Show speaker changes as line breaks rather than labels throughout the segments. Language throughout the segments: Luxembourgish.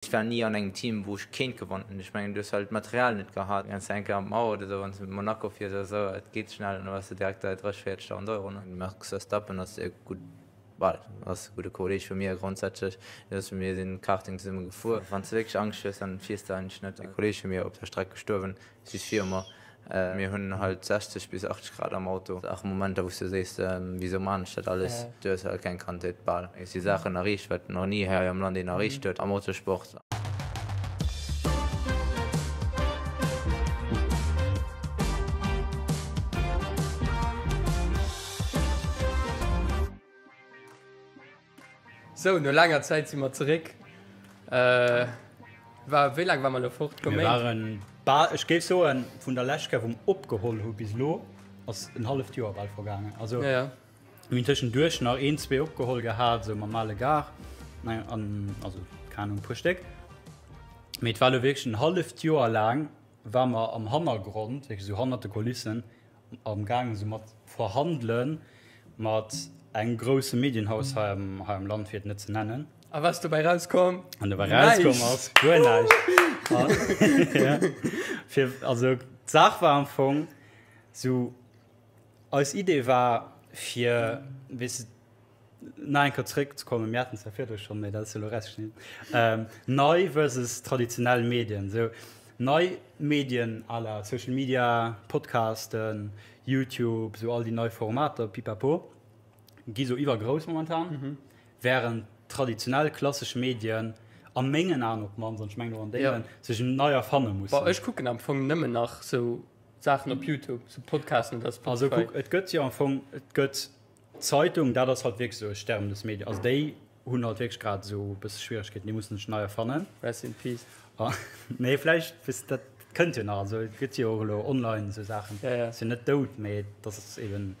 Ech war ni an engem Team, wou ech kéint gewannen. Ech mengen, du hues halt d'Material net gehat. Wann s de eng Kéier am Auer oder esou, wann s de mit Monaco fiers oder esou, et geet schnell an da bass de direkt bei 30, 40.000 Euro. Ne? De Max Verstappen ass e gutt, well ass e gudde Kolleeg vu mir grondsätzlech. Mir sinn Karting zesumme gefuer. Wann s de wierklech Angscht hues, dann fiers de eigentlech net. E Kolleeg vu mir op der Streck gestuerwen, just viru mer. Mir hunn halt 60 bis 80 Grad am Auto. Ach Momenter wou s du sees, wisou maan ech dat alles? Du hues halt keng Kandheet bal. Et si Saachen erreecht wat nach ni hei am Land een erreecht huet am Autosport.
Sou, no laanger Zäit si mer zeréck. War, wéi laang war mer elo fort?
Mir waren bal, ech géif soen, vun der lescht Kéier, wou mer opgeholl hu bis elo, ass en halleft Joer bal vergaangen. Also mir hunn tëschenduerch nach een, zwee opgeholl gehat, esou mam ale Gar, an also keng Ahnung, e puer Stéck. Mee et war elo wierklech en halleft Joer laang war mer am Hannergrond, wierklech esou hannert de Kulissen, am gaangen esou mat verhandelen mat engem grousse Medienhaus hei am hei am Land, fir et net ze nennen.
A wat ass dobäi rauskomm?
An dobäi rauskomm ass guer näischt. Fir also d'Saach war am Fong esou, eis Idee war fir, weess de, Nach eng Kéier zréckzekommen, mir haten zwar virdru schonn, mä dat ass jo elo erausgeschnidden, nei versus traditionell Medien. Esou nei Medien à la Social Media, Podcasten, YouTube, esou all déi nei Formater, pipapo, gi sou iwwergrouss momentan, wärend traditionell klassesch Medien, a mengen Aen op d'mannst, an ech mengen och an dengen, sech nei erfanne mussen.
Bon, ech kucken am Fong nëmmen nach esou Saachen op YouTube, esou Podcasten oder
Spotify. Also kuck, et gëtt jo am Fong, et gëtt D'Zeitung, dat ass halt wierklech esou e sterbendes Medium. Also déi hunn halt wierklech grad esou e bësse Schwieregkeeten, déi mussen sech nei erfannen.
Rest in peace.
Nee, vläicht, weess de, dat kënnt jo nach. Also et gëtt jo och elo online esou Saachen.
Ja, ja.
Ass jo net dout, mee et ass eben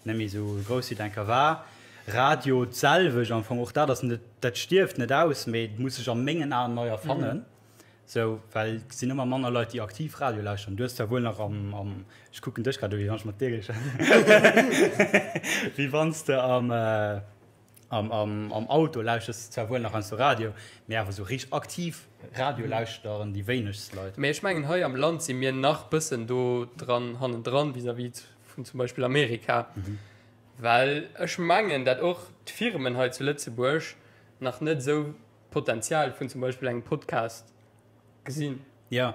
net méi esou grouss, wéi et eng Kéier war. Radio d'selwecht am Fong, och dat ass net, dat stierft net aus, mee et muss sech a mengen Aen nei erfannen. Sou, well et sinn ëmmer manner Leit, déi aktiv Radio lauschteren. Du hues zwar wuel nach am, am, ech kucken dech grad u wéi wann ech mat dir géif schwätzen, wéi wann s de am, am, am, am Auto lauschters de zwar wuel nach heiansdo Radio, mee awer sou richteg aktiv Radio lauschteren déi wéinegst Leit.
Mee ech mengen, hei am Land si mir nach bëssen do dran hannendran vis-à-vis vun zum Beispill Amerika, well ech mengen, dat och d'Firmen hei zu Lëtzebuerg nach net esou d'Potenzial vun zum Beispill engem Podcast gesinn.
Jo,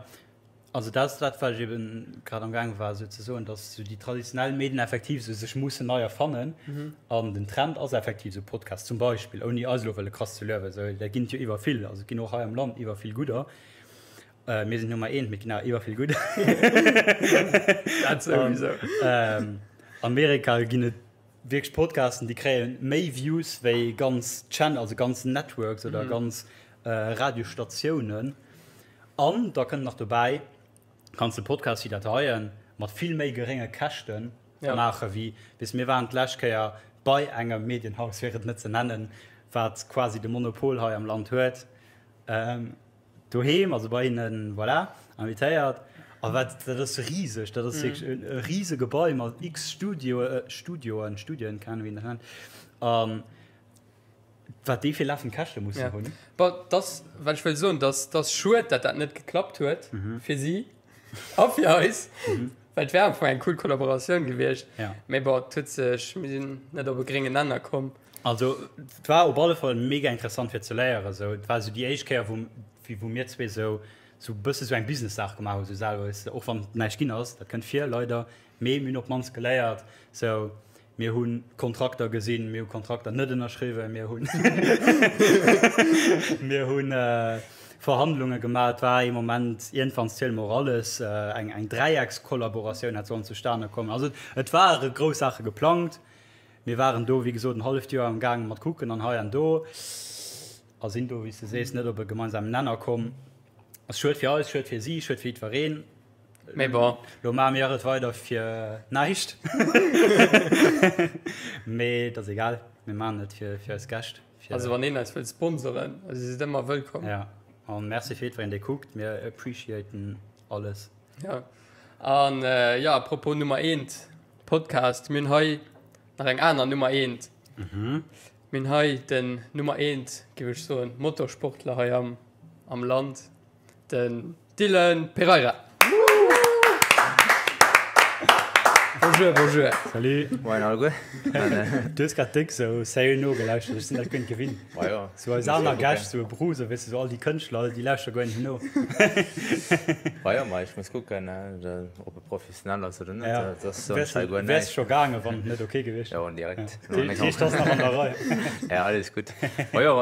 also dat ass dat, wat ech eben grad am gaange war esou ze soen, datt esou déi traditionell Medien effektiv esou sech mussen nei erfannen. An den Trend ass effektiv esou Podcast zum Beispill, ouni eis elo wëlle krass ze luewen, esou, dat ginn et jo iwwer vill, also et ginn och hei am Land iwwer vill gudder. Mir sinn Nummer eent, mee et ginn awer iwwer vill gudder.
Dat souwisou.
Amerika ginn et Wierklech Podcasten déi kréien méi Views wéi ganz Channel, also ganz Networks oder ganz Radiostatiounen. An da kënnt nach dobäi, kanns de Podcast wéi dat heien mat vill méi gerénge Käschte maache wéi, weess, mir waren d'lescht Kéier bei engem Medienhaus, fir et net ze nennen, wat quasi de Monopol hei am Land huet. Doheem, also bei hinnen, voilà, invitéiert. A wat, dat ass riseg, dat ass wierklech e rise Gebai mat x Studio, Studioen, Studien, keng Ahnung, wéi een dat nennt. A wat déi fir lafend Käschte mussen hunn.
Bon, dass, wat ech wëll soen, dass, dass schued, dat dat net geklappt huet fir si a fir eis, well et wär am Fong eng cool Kollaboratioun gewiescht. Mee bon, et huet sech, mir sinn net op e gréngen Nenner komm.
Also et war op alle Fall mega interessant fir ze léieren esou. Et war esou déi éischt Kéier wou wou mir zwee esou esou bësse sou eng Business-Saach gemaach hu sou selwer, weess de, och wann et näischt ginn ass, dat kënnt vir leider, mee mir hunn op d'mannst geléiert sou, mir hu Kontrakter gesinn, mir hu Kontrakter net ënnerschriwwen, mir hunn mir hu Verhandlunge gemaach. Et war ee Moment iergendwann ziele mer och alles, eng eng Dräieckskollaboratioun hätt sollen zustane kommen. Also et ware grouss Saache geplangt. Mir waren do, wéi gesot, en halleft Joer am gaange mat kucken an hei an do a sinn do, wéi s de sees, net op e gemeinsamen Nenner komm. Ass schued fir eis, schued fir si, schued fir jiddwereen.
Mee bon.
Lo maache mir et weider fir näischt. Mee et ass egal, mir maachen et fir eis Gäscht.
Also wann een eis wëllt sponsoren, also si sidd ëmmer wëllkomm.
Ja, an Merci fir jiddwereen, dee kuckt. Mir appreciaten alles.
Ja, an jo, à propos Nummer eent. Podcast, mir hunn hei nach eng aner Nummer eent. Mir hunn hei den Nummer eent, géif ech soen, Motorsportler hei am. am Land, den Dylan Pereira. Bonjour, bonjour.
Salut.
Moien alleguer.
Du hues grad déck sou sérieux nogelauschtert, ech sinn dat guer net gewinnt.
Ma jo.
Sou eis aner Gäscht, sou e Bruce, weess de, sou all déi Kënschtler, déi lauschtere guer net no.
Ma jo, ma ech muss kucken, ob e professionell ass oder net.
Ja.
Dat ass soss hei guer
Wäers
näischt.
scho gaangen, wann et net ok gewiescht
Jo, direkt.
Dat heescht, ass nach an der Rei.
Ja, alles gutt. Ma jo.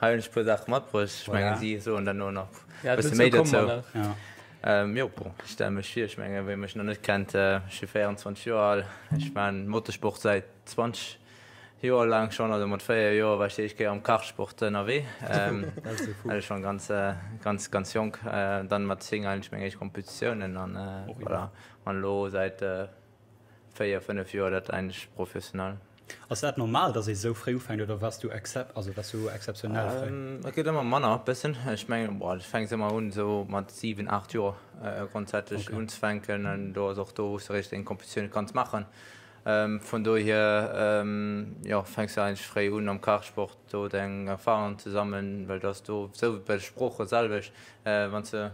Hei hunn ech e puer Saache matbruecht. Ech mengen,
Voilà.
si soen dann elo nach
Ja,
e bësse
dozou
méi
komme mer
dozou.
nach.
Ja.
Ähm, jo, bon, ech stelle mech vir. Ech mengen, wie mech nach net kennt, ech si 24 Joer al. Ech maachen Motorsport säit 20 Joer laang schonn. Also mat 4 Joer war ech déi éischt Kéier am Kartsport ënnerwee. Ähm,
Dat ass jo cool.
also schonn ganz, ganz, ganz jonk. Dann mat 10 eigentlech meng éischt Kompetitiounen an,
Och
voilà. An elo säit 4, 5 Joer dat eigentlech professionell.
Ass dat normal, dass ee sou fréi ufänkt oder waars du excep also waars du exzeptionell fréi?
Et gëtt ëmmer manner e bëssen. Ech mengen, boah, du fänks ëmmer un esou mat 7, 8 Joer grondsätzlech
Okay.
unzefänken an do ass och do, wou s de eréischt deng Kompetitioune kanns maachen. Vun dohier, jo, fänks du eigentlech fréi un am Kartsport do deng Erfarungen ze sammeln, well du ass do sou wéi bei de Sprooche selwecht, wann s de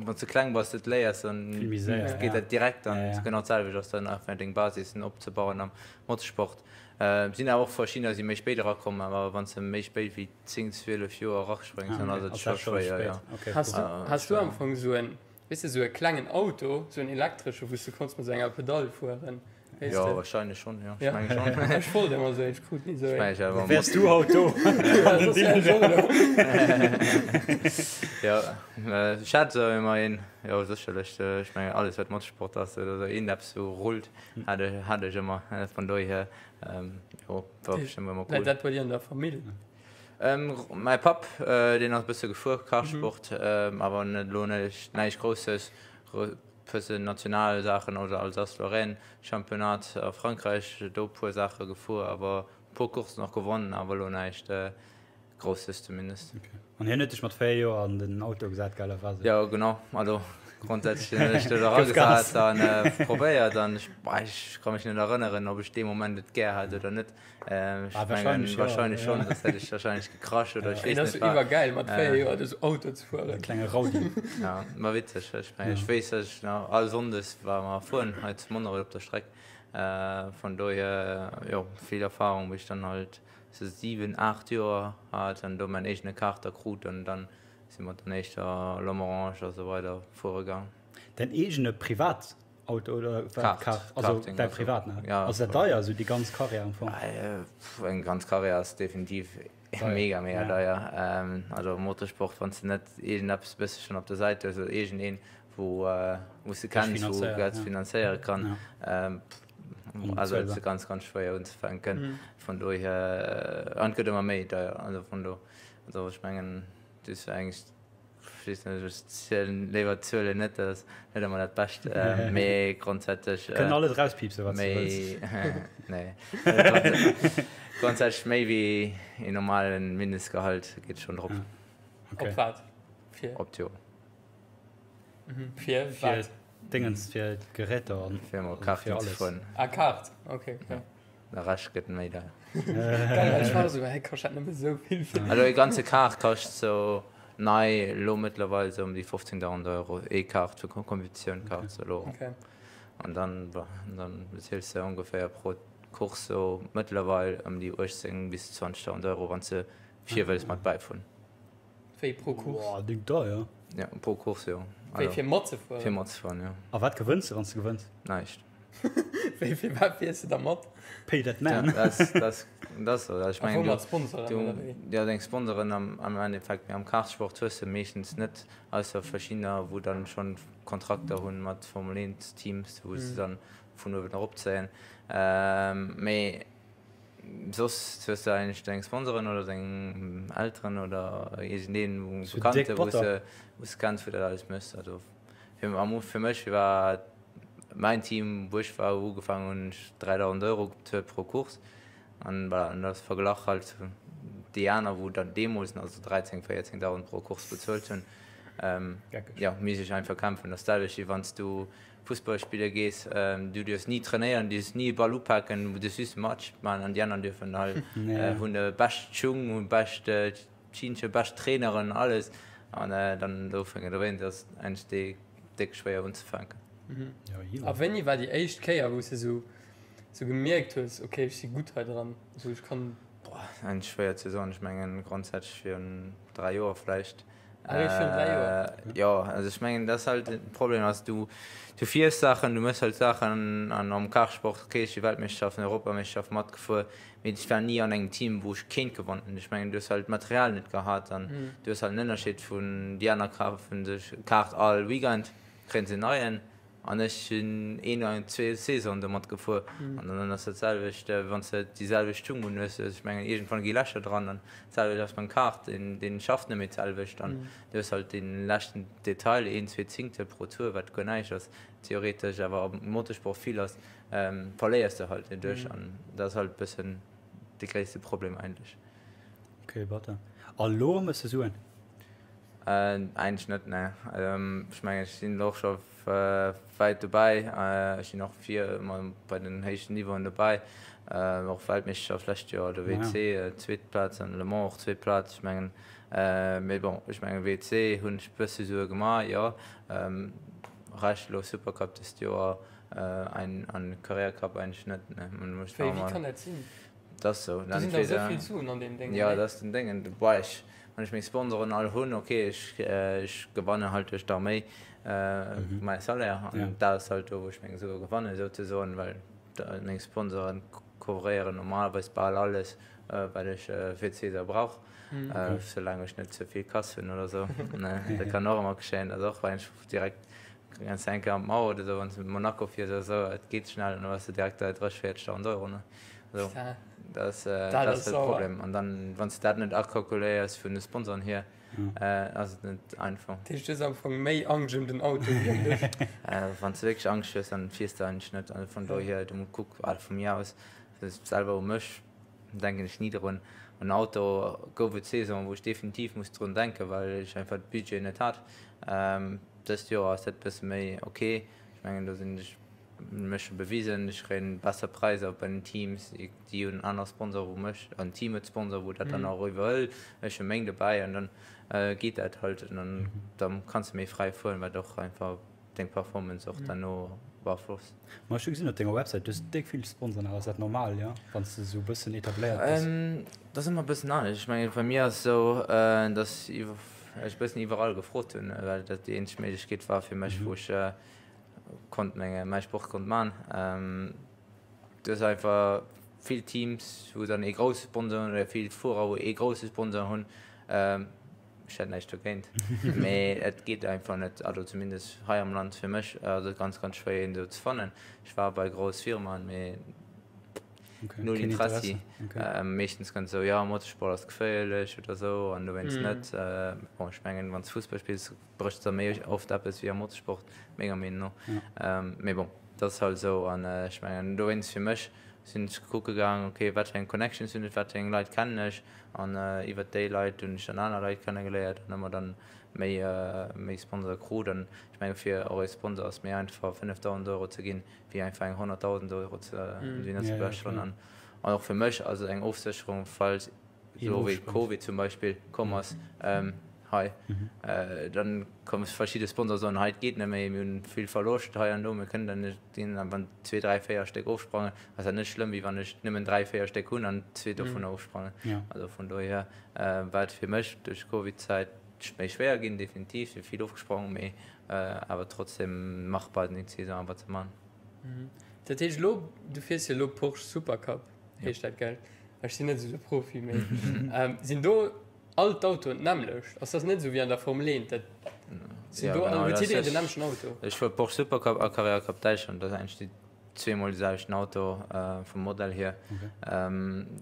Wann s de kleng bass, dat léiers, dann
Vill méi séier,
geet
ja.
dat direkt an
Ja, ja.
genau d'selwecht ass dann einfach deng Basissen opzebauen am Motorsport. Et sinn awer och verschiddener, déi méi spéit erakommen, awer wann s de méi spéit wéi 10, 12 Joer eraspréngs,
Ah,
dann
okay.
ass et
Ass
scho
dat scho
schwéier,
spéit?
jo.
Okay,
Has
cool.
du,
Ah,
has du am
schwéier.
Fong esou en, weess de, esou e klengen Auto, esou en elektresche, wou s de konns mat esou enger Pedall fueren? Weess
Jo,
de?
wahrscheinlech schonn, jo.
Ja.
Ech menge schonn.
Ech wollt ëmmer esou een, ech krut ni esou
Ech
een.
menge ech awer
Wäers du haut do?
Ja,
Den
soss wär
Dylan
ech och
wär.
elo.
Jo, ech hat esou ëmmer een, jo sécherlech, ech mengen alles wat Motorsport ass oder esou iergendeppes wou rullt, hat ech hat ech ëmmer. Vun dohier, jo, war bestëmmt ëmmer
Läit
cool.
dat bei dir an der Famill?
Mäi Papp, deen ass e bësse gefuer, Kartsport, awer net elo näischt Grousses. Bëssen national Saachen oder Alsace-Lorraine Championnat a Frankräich, do puer Saache gefuer, awer puer Coursen och gewonnen, awer elo näischt Grousses zumindest.
Okay. An hien huet dech mat 4 Joer an den Auto gesat, gell, a war sou.
Jo genau, also grondsätzlech hunn ech do
Gouf Gas.
eragesat an probéiert an ech, ech ka mech net erënneren, ob ech dee Moment et gär hat oder net. Ech
Ah,
mengen
wahrscheinlech jo,
wahrscheinlech
ja.
schonn, soss hätt ech wahrscheinlech gekrasch oder ech
Et
weess
ass
net
jo
wat.
iwwergäil mat 4 Joer esou Auto ze fueren.
E klenge Rowdy.
Ja, war witzeg. Ech mengen,
Ja.
ech weess, dass ech nach all Sonndes ware mer fueren hei zu Monnerech op der Streck. Vun dohier, jo, vill Erfahrung, wéi ech dann halt sou 7, 8 Joer hat an do mäin eegene Kart da krut an dann si mer dann éischter Lomerange a sou weider fuere gaang.
Däin eegene Privat Auto oder wat?
Kart,
Kart, also
Karting,
däi
also,
privaten?
ja,
Ass dat deier, esou déi ganz Karriär am Fong?
Eng ganz Karriär ass definitiv
Deier,
mega, mega
ja.
deier. Also Motorsport, wann s de net iergendeppes e bësselchen op der Säit hues oder iergendeen, wou wou s de
Dech
kenns, wou
finanzéiert,
dat
ja.
finanzéiere kann,
Ja.
also et
Onbezuelbar.
ass ganz, ganz schwéier unzefänken. Vun dohier, an et gëtt ëmmer méi deier, also vun do, also ech mengen, du hues eigentlech Ech weess net, ech zielen léiwer d'Zuelen net, dat ass net ëmmer dat Bescht, mee grondsätzlech.
Kënnen alles erauspiepsen, wat s du wëlls.
Méi, nee, grondsätzlech méi wéi een normale Mindestgehalt geet schonn drop.
Okay.
Op wat? Fir?
Op d'Joer.
Fir wat?
Fir Dingens, fir d'Geräter an
Fir emol Karten ze fueren.
Ah, Kart, okay.
Ja. De Rescht gëtt méi deier.
Geil, well ech war esou, hä, kascht dat nëmme esou vill fir.
Also e ganze Kart kascht sou nei elo mëttlerweil sou ëm déi 15.000 Euro, ee Kart fir Competitioun Kart sou elo.
Okay.
An dann, bon, dann beziels de ongeféier pro Course sou mëttlerweil ëm déi 18 bis 20.000 Euro, wann s de vir wëlls mat bäifueren.
Wéi pro Course?
Boah, déck deier.
Ja, pro Course jo.
Wéi fir matzefueren?
Fir matzefueren, jo.
A wat gewënns de, wann s de gewënns?
Näischt.
Wéi fir wat fiers de da mat?
Pay that man.
Dat ass, dat ass, dat ass sou. Ech
A wou
mengen,
mat Sponsoren
du,
oder wéi?
ja, deng Sponsoren am, am Endeffekt, mee am Kartsport hues de meeschtens net, ausser verschiddener, wou dann schonn Kontrakter hunn mat Formel 1 Teams, wou se dann vun uewen eropzéien. Mee soss hues de eigentlech deng Sponsoren oder deng Elteren oder iergendeen, wou
Sou déck
Bekannte, wou
batter.
s de, wou s de kenns, wou dat alles méchs. Also fir, am, fir mech war Mäin Team wou ech war ugefaangen hunn ech 3.000 Euro bezuelt pro Course an voilà, an dat ass verglach halt zu déi aner wou dann deemools nach esou 13, 14.000 pro Course bezuelt hunn. Jo, misst ech einfach kämpfen. Dat ass d'selwecht wéi wann s du Fussball spille gees, du dierfs ni trainéieren, du dierfs ni e Ball upaken, du dierfs just e Match maachen an déi aner dierfen halt, hunn de bescht Schung, hunn bescht. Schienche bescht Traineren alles an dann do ufänken. Dowéinst ass et eigentlech déi déck schwéier unzefänken.
A wéini war déi éischt Kéier wou s de sou sou gemierkt hues, ok ech si gutt hei dran, sou ech kann.
Boah, eigentlech schwéier ze soen. Ech mengen grondsätzlech virun 3 Joer vläicht.
Ah, eréischt virun 3 Joer?
Jo, also ech mengen dat ass halt de Problem ass du du fiers Saachen, du méchs halt Saachen an am Kartsport, ok ech si Weltmeeschterschaften, Europameeschterschaften matgefuer, Mee ech war ni an engem Team, wou ech kéint gewannen. Ech mengen, du hues halt d'Material net gehat an du hues halt en Ënnerscheed vun déi aner kafen sech e Kart all Weekend, kréien se en neien an ech sinn een oder zwee Saisonen domat gefuer an dann ass dat selwecht, wann s de déi selwecht Schung un hues. Ech mengen, iergendwann gi Lächer dran an d'selwecht ass beim Kart, deen deen schafft net méi d'selwecht an du hues halt dee leschten Detail, een, zwee Zingtel pro Tour, wat guer näischt ass theoretesch, awer am Motorsport vill ass. Verléiers de halt doduerch an dat ass halt bëssen de gréisste Problem eigentlech.
Ok batter. A lo méchs de Suen?
Eigentlech net, nee. Ech mengen ech sinn elo och scho wäit dobäi. Ech sinn och vir ëmmer bei den héichten Niveauen dobäi. Och Weltmeeschterschaft lescht Joer, de WC zweet Plaz an Le Mans och zweet Plaz. Ech mengen, mee bon, ech mengen WC hunn ech bësse Sue gemaach, jo. Rescht elo Supercup dëst Joer. Ein an Carrera Cup eigentlech net ne man muss
Wéi wéi kann dat sinn?
Dat ass sou.
Do sinn der esou vill Suen an deem Déngen,
Jo dat ass den Déngen. Boah ech wann ech meng Sponsoren all hunn ok ech ech gewanne halt duerch d'Arméi mäi Salaire an dat ass halt do wou ech meng Sue gewannen souzesoen well meng Sponsoren couvréieren normalerweis bal alles wat ech fir d'Saison brauch soulaang ech net ze vill Kass hunn oder sou ne dat kann och ëmmer geschéien dat ass och eigentlech direkt Ganz enke am Mauer oder sou, wann s de Monaco fiers oder sou, et geet schnell an da bass de direkt bei 30, 40.000 Euro, ne? Also, dat ass, dat ass de Problem. An dann, wann s de dat net akalkuléiers vun de Sponsoren hier, ass et net einfach.
Dat heescht, du hues am Fong méi Angscht ëm den Auto wéi ëm dech?
Wann s de wierklech Angscht hues, dann fiers de eigentlech net. Also vun dohier, du kuck, also vu mir aus, selwer u mech denken ech ni drun. En Auto gouf et Saisonen, wou ech definitiv muss drun denken, well ech einfach de Budget net hat. Dëst Joer ass dat bësse méi ok. Ech mengen do sinn ech mech scho bewisen. Ech kréien besser Präisser bei den Teams. Déi hunn aner Sponsore wou mech, an Team huet Sponsor wou dat dann och iwwerhëlt. Ech hu meng dobäi an dann geet dat halt an dann da kanns de méi fräi fueren, wat och einfach deng Performance och derno beaflosst.
Ma ech hu gesinn op denger Websäit, du hues déck vill Sponsoren. Ass dat normal, jo, wann s de esou e bëssen etabléiert
bass? Dat ass ëmmer e bëssen anescht. Ech mengen bei mir ass et esou, datt iwwer. Ech bëssen iwwerall gefrot hunn, well dat déi eenzeg Méiglechkeet war fir mech, wou ech konnt menge mäi Sport konnt man. Du hues einfach vill Teams, wou dann ee grousse Sponsor hunn oder vill Fuerer, wou ee grousse Sponsor hunn. Ech hätt näischt dogéint, mee et geet einfach net, also zumindest hei am Land fir mech ass et ganz, ganz schwéier een esou ze fannen. Ech war bei grouss Firmaen, mee. Null Interessi. Meeschtens kënnt esou, jo, Motorsport ass geféierlech oder esou an dowéinst net. Bon, ech mengen, wann s de Fussball spills, bréchs de méi oft eppes wéi am Motorsport, menger Meenung no. Mee bon, dat ass halt esou an ech mengen, dowéinst fir mech sinn ech kucke gaang, ok, wat fir eng Connections hunn ech, wat fir eng Leit kennen ech an iwwert déi Leit hunn ech dann aner Leit kennegeléiert an ëmmer dann méi, méi Sponsore krut. An ech menge fir och ee Sponsor ass méi einfach 5.000 Euro ze ginn, wéi einfach eng 100.000 Euro ze mm. An an och fir mech ass et eng Ofsécherung, falls esou wéi Covid zum Beispill komm ass ähm, hei mhm. äh, dann komme verschiedene Sponsor soen hei et geet net méi, mir hunn vill Verloscht hei an do, mir kënnen dann net ginn an wann zwee, dräi, véier Stéck ofsprangen, ass dat net schlëmm, wéi wann ech nëmmen dräi, véier Stéck hunn an zwee dovunner mhm. ofsprangen. Ja. Also vun dohier äh, war et fir mech duerch Covid-Zäit méi schwéier ginn, definitiv, si vill ofgesprong, mee awer trotzdem machbar den Saison awer ze man.
Dat heescht elo, du fiers jo elo Porsche Supercup heescht dat gell? Ech sinn net esou de Profi, mee sinn do all d'Autoen d'nämmlecht? Ass dat net esou wéi an der Formel 1, dat sinn do all, huet jiddereen den nämmlechten Auto?
Ech fuer Porsche Supercup a Carrera Cup Däitschland, dat ass eigentlech déi zweemol de selwechten Auto vum Modell hier.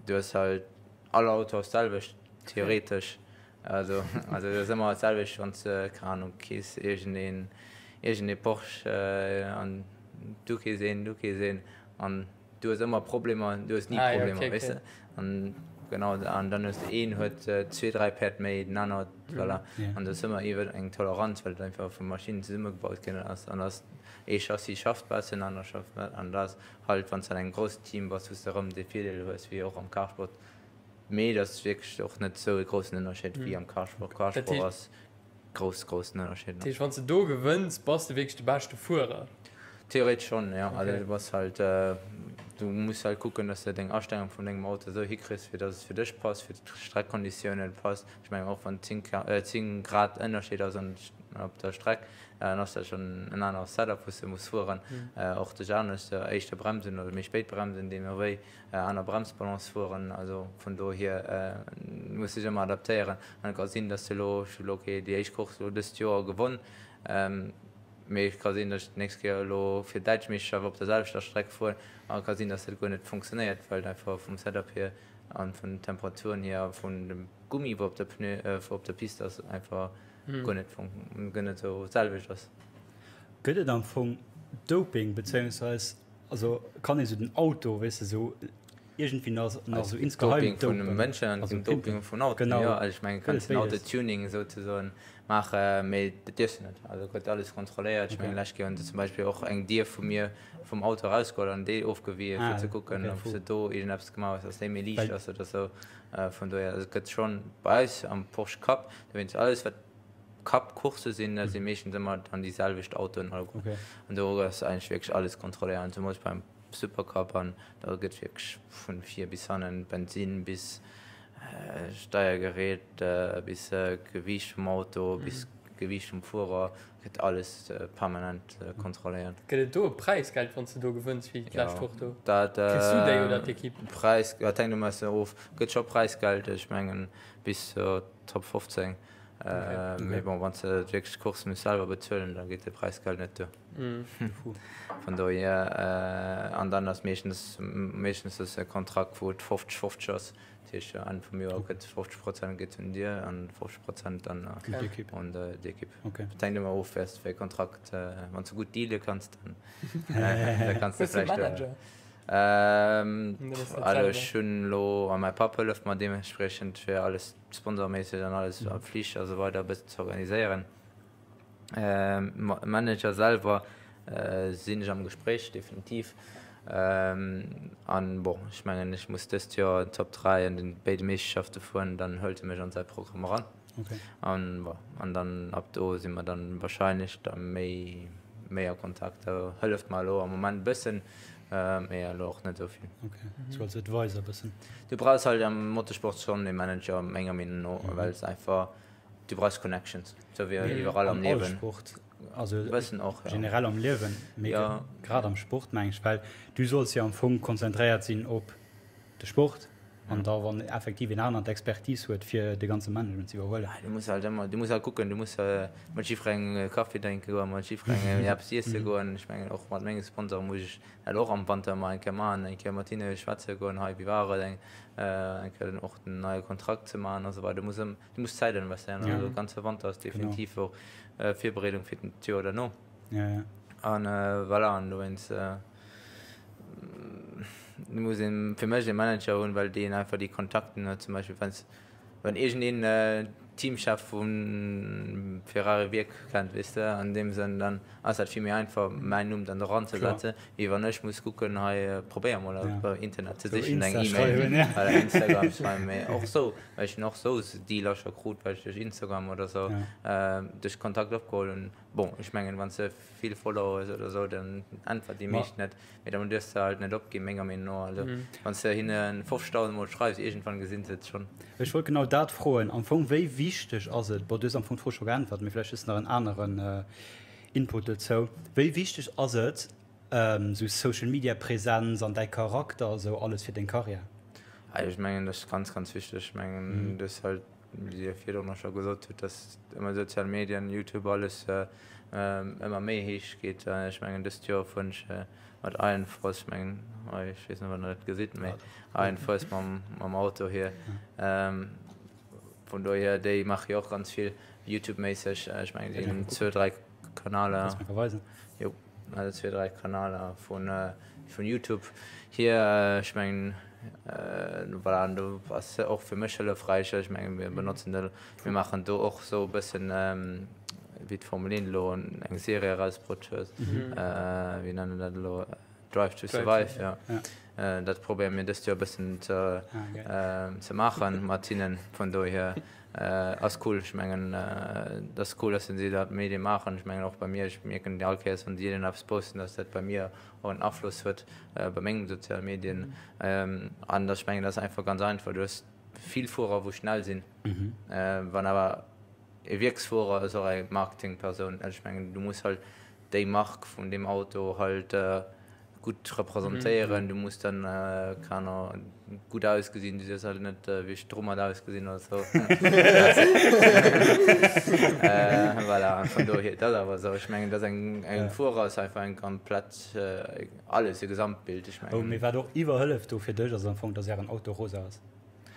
Du hues halt all Auto ass d'selwecht theoretesch. Also, also dat ass ëmmer dat selwecht, wann s de, keng Ahnung, kees iergendeen, iergendee Porsche an du kees een, du kees een an du hues ëmmer Problemer, du hues ni ah, Problemer, ja, okay, weess de? An genau, an dann hues de een huet zwee, dräi Päerd méi, den aner huet, mhm. voilà. Ja. An do ass ëmmer iwwer eng Toleranz, well et einfach vu Maschinen zesummegebaut ginn ass. An ass ee Chassis schafft besser, en aner schafft net. An dat ass halt, wann s de an engem groussen Team bass, wou s de erëm dee Virdeel hues, wéi och am Carsport. Mee et ass wierklech och net esou e groussen Ënnerscheed wéi am Carsport. Carsport ass grouss, groussen Ënnerscheed.
Dat heescht, wann s de do gewënns, bass de wierklech de beschte Fuerer?
Theoretesch schonn, jo. Also du bass halt, du muss halt kucken, dass de deng Astellung vun dengem Auto esou hikriss, fir dass et fir dech passt, fir d'Streckkonditiounen passt. Ech mengen och wann 10, 10 Grad Ënnerscheed ass an op der Streck, dann ass dat schonn en anere Setup, wou s de muss fueren. Och dech anescht, éischter bremsen oder méi spéit bremsen, deemno wéi. Aner Bremsbalance fueren, also vun dohier muss sech ëmmer adaptéieren an et ka sinn, dass de elo, ech hu elo okay déi éischt Course elo dëst Joer gewonn, mee et ka sinn, dass ech d'nächst Kéier elo fir d'däitsch Meeschterschaft op der selwechter Streck fueren an et ka sinn, dass dat guer net funktionéiert, well et einfach vum Setup hier an vun den Temperaturen hier a vun dem Gummi wou op der Pneu, wou op der Piste ass, einfach guer net guer net esou d'selwecht ass.
Gëtt et am Fong Doping, beziéungsweis Also kann ee sou den Auto, weess de, sou iergendwéi nach nach sou
insgeheim Doping vun de Mënschen an also Doping vun Autoen, genau. Jo, also ech mengen, kanns den Autotuning souzesoen maachen, mee dat dierfs de net. Also gëtt alles kontrolléiert. Ech mengen, lescht Kéier hunn se zum Beispill och eng Dier vu mir vum Auto erausgeholl an déi ofgewien, fir ze kucken, ob se do iergendeppes gemaach hues, dass déi méi liicht ass oder sou. Vun dohier, also et gëtt schonn bei eis am Porsche Cup, dowéinst alles wat Cup Coursse sinn, dat si meeschtens ëmmer dann déi selwecht Autoen alleguer. Okay. An do ass eigentlech wierklech alles kontrolléiert, an zemools beim Supercup an da gëtt wierklech vun vir bis hannen, Bensinn bis Steiergerät bis Gewiicht vum Auto bis Gewiicht vum Fuerer, gëtt alles permanent kontrolléiert.
Gëtt et do e Präisgeld wann s de do gewënns wéi d'lescht Woch do?
Dat
Kriss du déi oder d'Equipe?
Präis, dat hänkt ëmmer e bëssen of. Gëtt scho Präisgeld, ech mengen bis zur Top 15. Mee bon, wann s de wierklech d'Course muss selwer bezuelen, da geet de Präisgeld net duer. Vun dohier, an dann ass meeschtens, meeschtens ass e Kontrakt, wou et 50, 50 ass. Dat heescht, Enn vum Joer gëtt 50 Prozent geet un dir an 50 Prozent dann un d'Ekipp. Et hänkt ëmmer of, wéi s de fir e Kontrakt, wann s de gutt deale kanns, dann da kanns de vläicht. Also ech hunn elo, a mäi Papp hëlleft mer deementspriechend fir alles sponsorméisseg an alles a Flich a sou weider e bëssen ze organiséieren. Manager selwer sinn ech am Gespréich, definitiv. An bon, ech mengen ech muss dëst Joer Top 3 an den béide Meeschterschafte fueren, dann hëlt e mech an säi Programm eran. An bon, an dann ab do si mer dann wahrscheinlech da méi méi a Kontakt. Da hëlleft mer elo am Moment e bëssen. Mee elo och net esou vill.
Ok, sou als Advisor bëssen.
Du brauchs halt am Motorsport schonn e Manager, menger Meenung no, well es einfach, du brauchs Connections, sou wéi iwwerall am Liewen.
Am Sport, also bëssen och, ja. Generell am Liewen, mee grad am Sport meng ech, well du solls jo am Fong konzentréiert sinn op de Sport an da wann effektiv een aneren d'Expertise huet fir de ganze Management ze iwwerhuelen.
Du muss halt ëmmer, du muss halt kucken, du muss mat jiddwerengem Kaffi drénke goen, mat jiddwerengem eppes iesse goen. Ech mengen och mat menge Sponsoren muss ech dat och am Wanter ëmmer eng Kéier maachen, eng Kéier mat hinne schwätze goen, hei wéi war et, eng eng Kéier och den neie Kontrakt ze maachen a sou weider. Du muss ëm, du muss Zäit investéieren. Also de ganze Wanter ass definitiv och Virbereedung fir d'Joer derno. An voilà, an dowéinst. Muss een fir mech e Manager hunn, well deen einfach déi Kontakten huet. Zum Beispill wann wann iergendeen Teamchef vum Ferrari Wierk kennt, weess de, an deem Sënn, dann ass dat vill méi einfach mäin Numm dann doran ze setzen, wéi wann ech muss kucken, hei probéier mol op Internet ze sichen, eng E-Mail oder Instagram schreiwen. Mee och sou, well ech hunn och sou Dealer scho krut, well ech duerch Instagram oder sou duerch Kontakt opgeholl hunn. Bon, ech mengen, wann s de vill Followers oder sou, dann äntwert déi meescht net, mee dann duerfs de halt net opginn, menger Meenung no. Also wann s de hinne 50.000 mol schreifs, iergendwann gesinn se et schonn.
Ech wollt genau dat froen am Fong, wéi wichteg ass et, bon du hues am Fong d'Fro scho geäntwert, mee vläicht hues de nach en aneren Input dozou, wéi wichteg ass et esou Social Media Präsenz an däi Charakter a sou alles fir deng Karriär?
Ech mengen dat ass ganz ganz wichteg. Ech mengen du hues halt wéi Dir virdrun och scho gesot hutt, dass ëmmer sozial Medien, Youtube, alles ëmmer méi héich geet. Ech mengen dëst Joer fueren ech mat Iron Force, ech mengen hei, ech weess net, wann Der dat gesitt, mee Iron Force mam, mam Auto hier. Vun dohier, déi maache jo och ganz vill Youtube-méisseg. Ech mengen, déi hunn zwou, dräi Kanaler.
Kanns mer weisen?
Jo, also zwee, dräi Kanaler vun, vun Youtube hier. Ech mengen, voilà, an do ass och fir mech hëllefräich. Ech mengen, mir benotzen de, mir maachen do och esou e bëssen, wéi d'Formel 1 elo eng Serie erausbrutt huet, wéi nennen dat elo, Drive to Survive, jo. Dat probéiere mir dëst Joer e bëssen ze maachen mat hinnen. Vun dohier ass cool. Ech mengen, et ass cool, dass si dat Medie maachen. Ech mengen och bei mir, ech mierken all Kéiers, wann si dann eppes posten, dass dat bei mir och en Afloss huet bei mengem soziale Medien. An ech mengen, dat ass einfach ganz einfach, du hues vill Fuerer, wou schnell sinn. Wann awer e Wierksfuerer ass och eng Marketingpersoun. Ech mengen, du muss halt déi Mark vun deem Auto halt gutt representéieren, du muss dann, keine Ahnung, gutt ausgesinn, du dierfs halt net wéi ech Drummert ausgesinn oder sou. Voilà, an vun dohier, dat ass awer esou. Ech mengen, dass eng, eng Fuerer ass einfach eng komplett, alles, e Gesamtbild, ech mengen.
Oh, mee wat och iwwerhëlleft do fir dech ass am Fong, dass ären Auto rosa ass.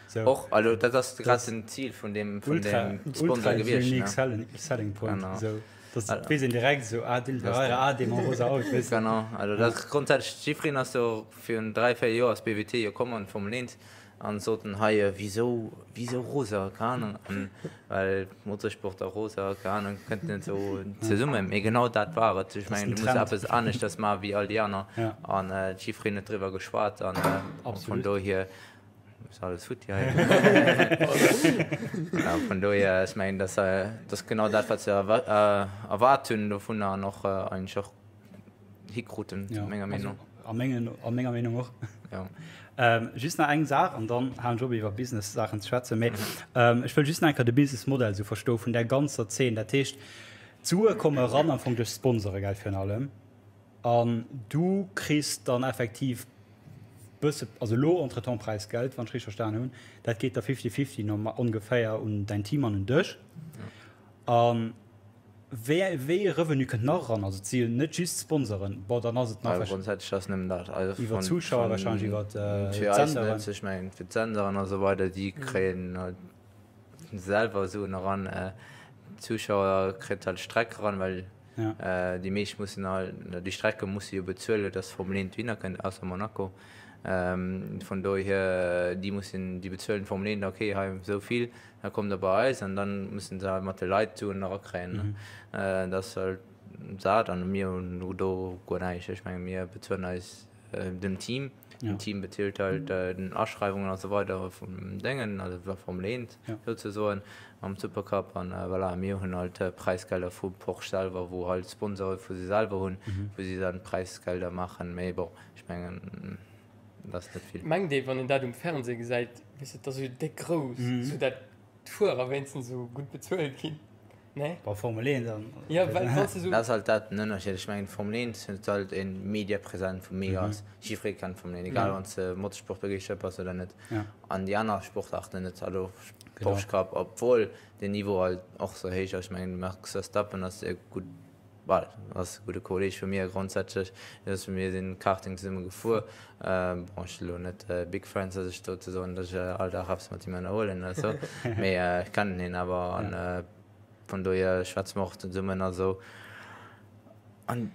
So. Och, also dat ass grad den Zil vun deem, vun
deem Sponsor gewiescht. Ultra unique selling, selling point. Genau. So. Das weess een direkt esou, ah, Dylan Pereira, ah, dee mam rosa Auto, weess de.
Genau, also dat ass grondsätzlech, jiddwereen ass jo virun 3, 4 Joer ass BWT jo komm an d'Formel 1 an soten hei, wisou, wisou rosa, keng Ahnung, an well Motorsport a rosa, keng Ahnung, kënnt net esou zesummen, mee genau dat war et. Ech mengen, du muss eppes aneschters maache wéi all déi aner an jiddwereen huet driwwer geschwat an vun dohier Ist alles futti hei. Ja, vun dohier, ech mengen, dass, äh, dass genau dat, wat se erwa äh, erwaart hunn dovunner an och äh, eigentlech och hikruten,
Ja,
menger
also,
Meenung.
a mengen, a menger Meenung och.
Ja.
Ähm, just nach eng Saach an dann halen ech op iwwer Business-Saachen ze schwätzen. Mee ähm, ech wëll just nach eng Kéier de Business-Modell esou verstoe vun där ganzer Zeen. Dat heescht, d'Sue komme eran am Fong duerch Sponsoregeld virun allem. An du kriss dann effektiv bësse, also elo entretemps Präisgeld, wann ech richteg verstan hunn. Dat geet da fifty-fifty normal ongeféier un däin Team an un dech. A wéi, wéi ee Revenu kënnt nach eran? Also et si jo net just Sponsoren. Bon, dann ass et nach
Also grundsätzlech ass nëmmen dat. Also
iwwer d'Zuschauer wahrscheinlech, iwwer
fir eis
d'Senderen.
net, ech mengen fir d'Senderen a sou weider, déi kréien halt selwer Suen eran. D'Zuschauer kritt halt d'Streck eran, well Déi meescht mussen all, déi Strecke musse jo bezuelen, dass Formel 1 dohinner kënnt, ausser Monaco. Vun dohier, déi mussen, déi bezuelen d'Formel 1, ok, hei esou vill, da kommt der bei eis an dann mussen se halt mat de Leit d'Suen erakréien. Dat ass halt dat an mir hunn do guer näischt. Ech menge mir bezuelen eis dem Team. Den Team bezilt halt den Aschreiwungen a sou weider vum Déngen, also der Formel 1 souzesoen am Supercup an voilà, mir hunn halt Präisgelder vu Porsche selwer, wou halt Sponsore vu si selwer hunn, wou si dann Präisgelder maachen, mee bon, ech mengen dat ass net vill.
Mengt ee wann een dat um Fernseh gesäit, weess de, et ass esou déck grouss, esou dat d'Fuerer wéinstens esou gutt bezuelt ginn. Nee?
Bei Formel 1 dann.
Ja, well wann s de sou.
Dat ass halt dat den Ënnerscheed. Ech mengen d'Formel 1 huet halt e Mediapräsenz wou mega ass. Jiddweree kennt d'Formel 1, egal wann s de Motorsportbegeeschtert bass oder net. An déi aner Sportaarten net. Also Porsche Cup, obwuel den Niveau halt och sou héich ass. Ech mengen de Max Verstappen ass e gutt, well ass e gudde Kolleeg vu mir grondsätzlech. Mir sinn Karting zesumme gefuer. Bon, ech si lo net big friends, dass ech do ze soen, dass ech all Dag eppes mat him ënnerhuelen oder sou, mee ech kennen hien awer an vun dohier schwätze mer och zesummen a sou. An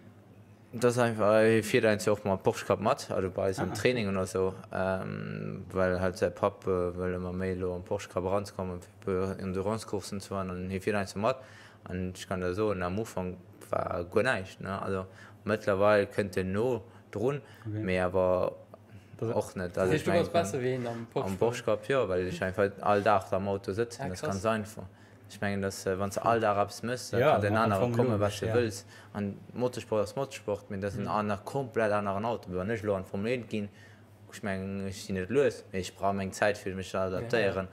et ass einfach, hie fiert heiansdo och mam Porsche Cup mat, also bei eis am Training oder sou, well halt säi Papp wëll ëmmer méi elo am Porsche Cup eranzekommen, fir e puer Endurance-Courssen ze fahren an hie fiert heiansdo mat. An ech kann der soen, am Ufank war guer näischt, ne, also mëttlerweil kënnt en no drun, mee awer och net.
Dat heescht, du bass besser wéi hien am Porsche?
Am Porsche Cup jo, well ech einfach all Dag am Auto sëtzen, dat ass ganz einfach. Ech mengen, dass wann s de all Dag eppes méchs, da kann deen anere komme wat s de wëlls. An Motorsport ass Motorsport, mee dat ass en aner, komplett aneren Auto. Wann ech elo an d'Formel 1 ginn, ech mengen, ech sinn net lues, mee ech brauch meng Zäit fir mech ze adaptéieren.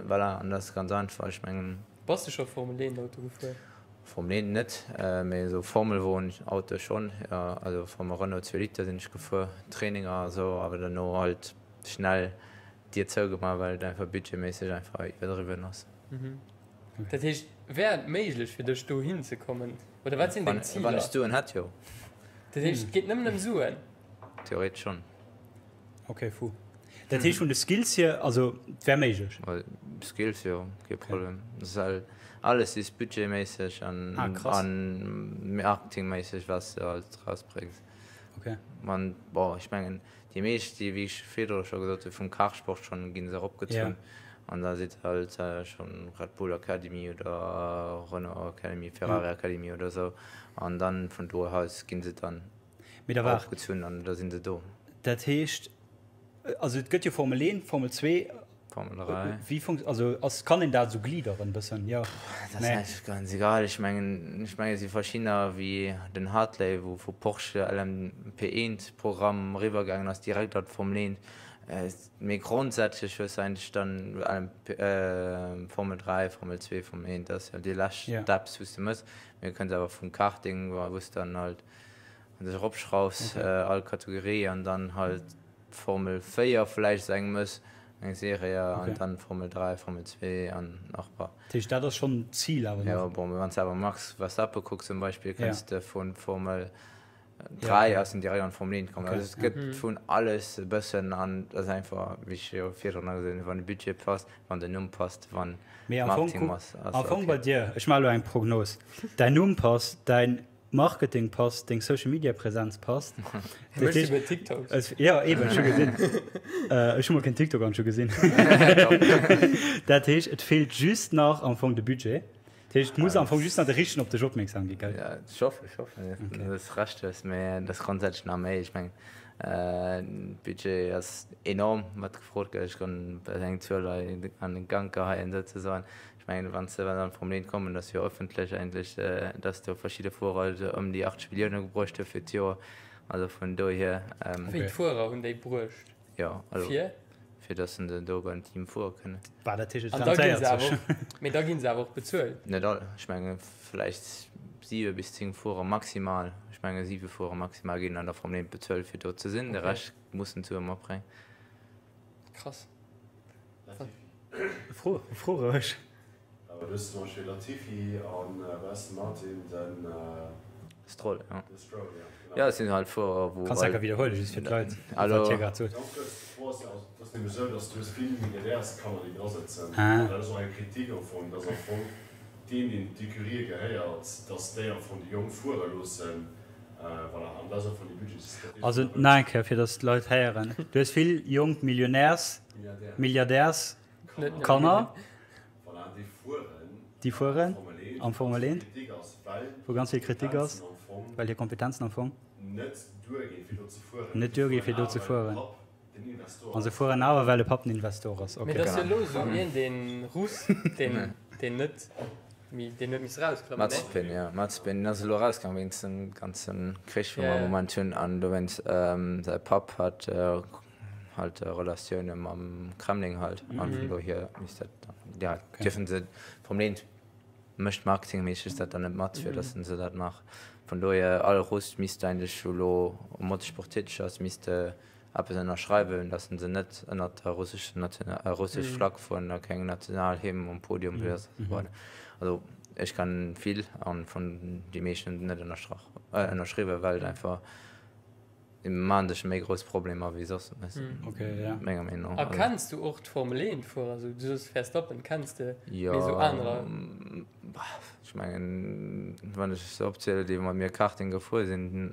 Voilà, an dat ass ganz einfach. Ech mengen.
Bass de scho Formel 1 Auto gefuer?
Formel 1 net, mee esou Formelwon Auto schonn, jo. Also Formel Renault 2 Liter sinn ech gefuer, Traininger a sou, awer duerno halt schnell d'Dier zougemaach, well et einfach budgetméisseg einfach iwwerdriwwen ass.
Dat heescht, wär et méiglech fir dech dohin ze kommen oder wat sinn deng Ziler?
Wann ech d'Suen hätt, jo.
Dat heescht, et geet nëmmen ëm Suen?
Theoretesch schonn.
Ok, fou. Dat heescht vun de Skills hier, also et wär méiglech?
Skills jo, kee Problem. Alles is budgetméisseg an marketingméisseg wat s de halt rausbréngs.
Ok.
An bon, ech mengen déi meescht déi, wéi ech virdru scho gesot hunn, vum Kartsport schonn ginn se eropgezunn an da sidd halt schonn Red Bull Academy oder Renault Academy, Ferrari Academy oder esou an dann vun do aus ginn se dann
Mee da waart.
Opgezunn an da sinn se do.
Dat heescht, also et gëtt jo Formel 1, Formel 2,
Formel 3.
Wéi funkt, also ass, kann een dat esou gliederen bëssen? Jo.
Dat ass eigentlech ganz egal. Ech mengen, ech mengen et si verschiddener wéi den Hartley, wou vu Porsche LMP1 Programm eriwwer gaangen ass direkt an d'Formel 1. Mee grondsätzlech hues de eigentlech dann LMP, Formel 3, Formel 2, Formel 1, dat ass jo déi lescht Steps wou s de mëss. Mee du kënns awer vum Karting, wou s de dann halt dech eropschraufs all Kategorie an dann halt Formel 4 vläicht esou eng mëss, eng Serie an dann Formel 3, Formel 2 an nach
paar. Dat heescht dat ass schonn d'Zil awer
nach? Jo, bon, mee wann s de awer Max Verstappen kucks zum Beispill, kënns de vu Formel 3 ass en direkt an d'Formel 1 komm. Also et gëtt vun alles e bëssen an et ass einfach, wéi ech jo virdrun nach gesot hunn, wann de Budget passt, wann den Numm passt, wann
Mee am Fong Marketing ass, ass am Fong bei dir, ech maache elo eng Prognos, däin Numm passt, däin Marketing passt, deng Social Media Präsenz passt.
Hie mécht souguer TikToks.
Jo eben, ech hu gesinn. Ech hu mol keen TikTok an ech hu gesinn. Dat heescht, et feelt just nach am Fong de Budget. Dat heescht, et muss am Fong just nach de Richtegen op dech opmierksam ginn, gell?
Ja, ech hoffen, ech hoffen, dass de Recht hues, mä dat ass grondsätzlech nach méi. Ech mengen, Budget ass enorm, wat gefrot gëtt. Ech kann eng Zuel hei an de Gank geheien souzesoen. Ech mengen, wann se dann vum Lehn kommen, dat ass jo öffentlech eigentlech, dass do verschidde Fuerer esou ëm déi 80 Millioune gebruecht hu fir d'Joer. Also vun dohier.
Wéi d'Fuerer hunn déi bruecht?
Jo, also
fir?
Fir dass se do beim Team fuere kënnen.
Bah, dat heescht, et
An da ginn se awer och, mee da ginn se awer och bezuelt.
Net all. Ech menge vläicht siwe bis 10 Fuerer maximal. Ech menge siwe Fuerer maximal ginn an der Formel 1 bezuelt, fir do ze sinn. De Rescht mussen d'Sue matbréngen.
Krass.
Fro, fro roueg.
Awer du hues zum Beispill Latifi an bei Aston Martin den.
Stroll, jo. De Stroll, jo, genau. Jo, et sinn halt Fuerer,
wou. Kanns enker widderhuelen, just fir d'Leit, wat hie grad sot.
Ganz kuerz, d'Fro ass jo, also et ass nämlech esou, datt du hues vill Milliardärskanner, déi dra sëtzen. An dat ass och eng Kritik am Fong, datt am Fong deen, deen d'Ecurië gehéiert, datt déi am Fong déi Jonk fuere loossen. Voilà, an dat ass am Fong déi Budgets.
Also nach eng Kéier, fir datt d'Leit héieren, Du hues vill jonk Millionärs-. Milliardärs Kanner, déi fueren am Formel 1, wou ganz vill Kritik ass, well hir Kompetenzen am Fong net duerginn, fir do ze fueren. A se fueren awer, well de Papp den Investor ass.
Mee et ass jo elo esou een, dee Russ, deen net
Mazepin, jo, Mazepin ass elo erausgaang wéinst dem ganze Krich, wou mer am Moment hunn, an dowéinst säi Papp hat halt Relatioune mam Kremlin halt an vun dohier misst dat dann, ja, dierfen se vum Leent mécht marketingméisseg dat dann net mat, fir datt se dat maachen. Vun dohier all Russ misst eigentlech elo Motorsport täteg ass, misst eppes ënnerschreiwen, datt se net ënnert der russescher National russesch Flagg fueren a keng Nationalhymn um Podium mm. esou weider. Also ech kann vill an vun déi meeschten hunn net ënnerstrach äh, ënnerschriwwen, well et einfach déi maachen sech méi grouss Problemer wéi soss
mm. okay, ja.
menger Meenung no.
A kenns du och d'Formel 1 Fuerer? Also, du soos Verstappen kenns de,
jo,
mee sou anerer?
Ech mengen, wann ech se opzielen, déi mat mir Karting gefuer sinn,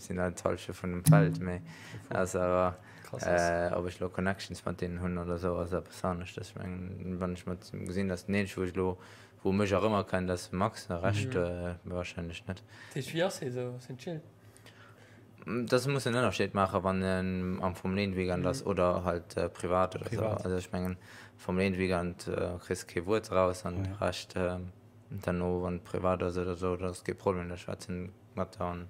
sinn dat d'Hallschent vun dem Feld. Mee ass awer, ob ech elo Connections mat deenen hunn oder esou, ass eppes aneschtes. Ech mengen, wann ech mat gesinn, datt den eenzege, wou ech elo, wou mech erëmmer kennt, ass de Max, de Rescht warscheinlech net.
Dat heescht, wéi ass hie sou? Ass hien chill?
Das muss en Ënnerscheed maachen, wann en am Formel 1 Weekend ass oder halt privat oder sou. Also ech mengen Formel 1 Weekend kriss kee Wuert raus an de Rescht derno wann et privat ass oder sou, dat ass kee Problem, da schwätz en mat der an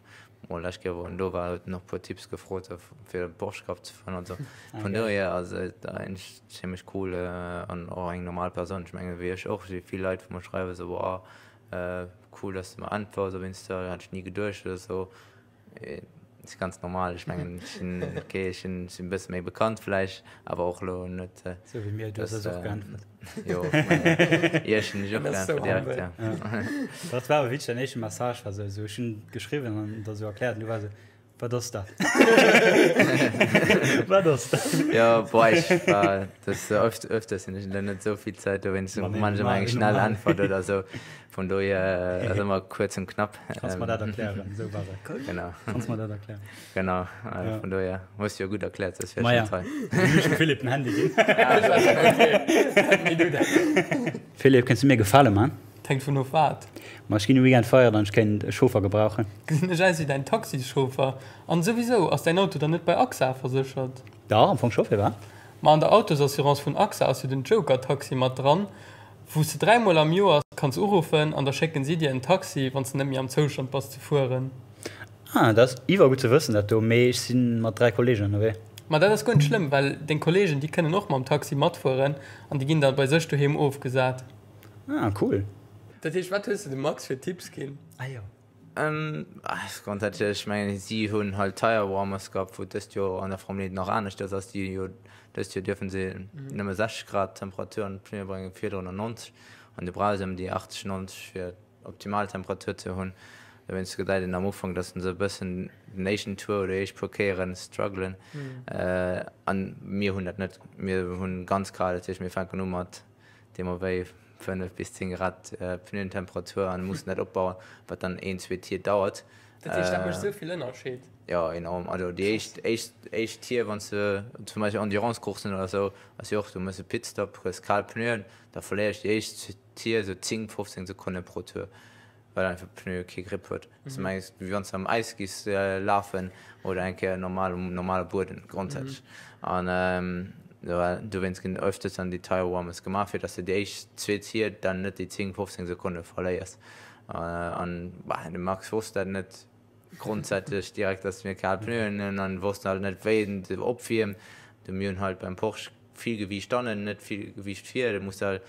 mol lescht Kéier wou en do war huet en och puer Tipps gefrot fir de Porsche Cup ze fueren an sou. Vun dohier ass et eigentlech zimmlech cool an och eng normal Persoun. Ech mengen wéi ech och, si vill Leit wou mer schreiwen sou wow cool dass de mer äntwers op Insta, hat ech ni geduecht oder sou. Ass ganz normal, ech mengen ech sinn ok, ech sinn e bësse méi bekannt vläicht, awer och elo net.
Sou wéi mir, du hues eis och geäntwert.
Jo, ech mengen iech hunn ech och geäntwert direkt, ja.
Dat war awer wierklech däin éischte Message war sou, ech hunn geschriwwen an der sou erkläert an du war sou, Wat ass dat? Wat ass dat?
Jo, boah, ech war das öft, öfters hunn ech dann net esou vill Zäit, dowéinst
Ma nee,
man ech ëmmer
normal,
eng schnell
normal.
Äntwert oder sou. Vun dohier ass ëmmer kuerz und knapp.
Kanns mer dat erklären? Esou war et.
Genau.
Kanns mer dat erklären?
Genau,
Ja.
vun dohier hues du jo gutt erkläert, soss wär
Ma
ech
ja.
net hei.
Hunn ech dem Philippe den Handy ginn. Philippe, kéints du mir e Gefale man?
Et hänkt vun of wat.
Ma ech ginn e Weekend feieren an ech kéint e Chauffer gebrauchen.
Gesinn ech aus wéi däin Taxischauffer? An souwisou, ass däin Auto dann net bei AXA verséchert?
Dach, am Fong scho, firwat?
Ma an der Autosassurance vun AXA ass jo den Joker-Taxi mat dran, wou s de dräimol am Joer kanns uruffen an da schécken si dir en Taxi, wann s de net méi am Zoustand bass ze fueren.
Ah, dat ass iwwer gutt ze wëssen dat do, mee ech si mat 3 Kollegen ënnerwee.
Ma dat ass guer net schlëmm, well deng Kollegen, déi kënnen och mam Taxi matfueren an déi ginn da bei sech doheem ofgesat.
Ah, cool.
Dat heescht, wat hues de dem Max fir Tipps ginn?
Ah jo.
Grondsätzlech, ech mengen, si hunn halt Tire Warmers gehabt, wou dëst Joer an der Formel 1 nach aneschters ass. Déi jo dëst Joer dierfe se nëmme 60 Grad Temperatur an d'Pneue bréngen, virdrun 90. An du brauchs ëm déi 80, 90 fir optimal Temperatur ze hunn. Dowéinst gesäit een am Ufank, datt se e bëssen den éischten Tour oder déi éischt puer Kéieren struggelen. An mir hunn dat net. Mir hunn ganz kal, dat heescht mir fänken u mat deemno wéi 5 bis 10 Grad Pneuentemperatur an mussen dat opbauen, wat dann een, zwee Tier dauert.
Dat heescht, dat mécht esou vill Ënnerscheed?
Jo, enorm. Also déi éischt, éischt, éischt Tier, wann s de zum Beispill Endurance-Courssen oder esou, ass jo och, du méchs e Pitstop, hues kal Pneuen, da verléiers déi éischt Tier esou 10, 15 Sekonne pro Tour, well einfach d'Pneu kee Grip huet. Du mengs, wéi wann s de am Äis giss lafen oder eng Kéier normal um normale Bueden grondsätzlech. An dowéinst ginn öfters dann déi Tire Warmers gemaach, fir dass de déi éischt zwee Tier dann net déi 10, 15 Sekonne verléiers. An de Max wosst dat net grondsätzlech direkt, dass mir kal Pneuen hunn an wosst halt net, wéi en se opwiermt. Mir hunn halt beim Porsche vill Gewiicht hannen, net vill Gewiicht vir. Du muss halt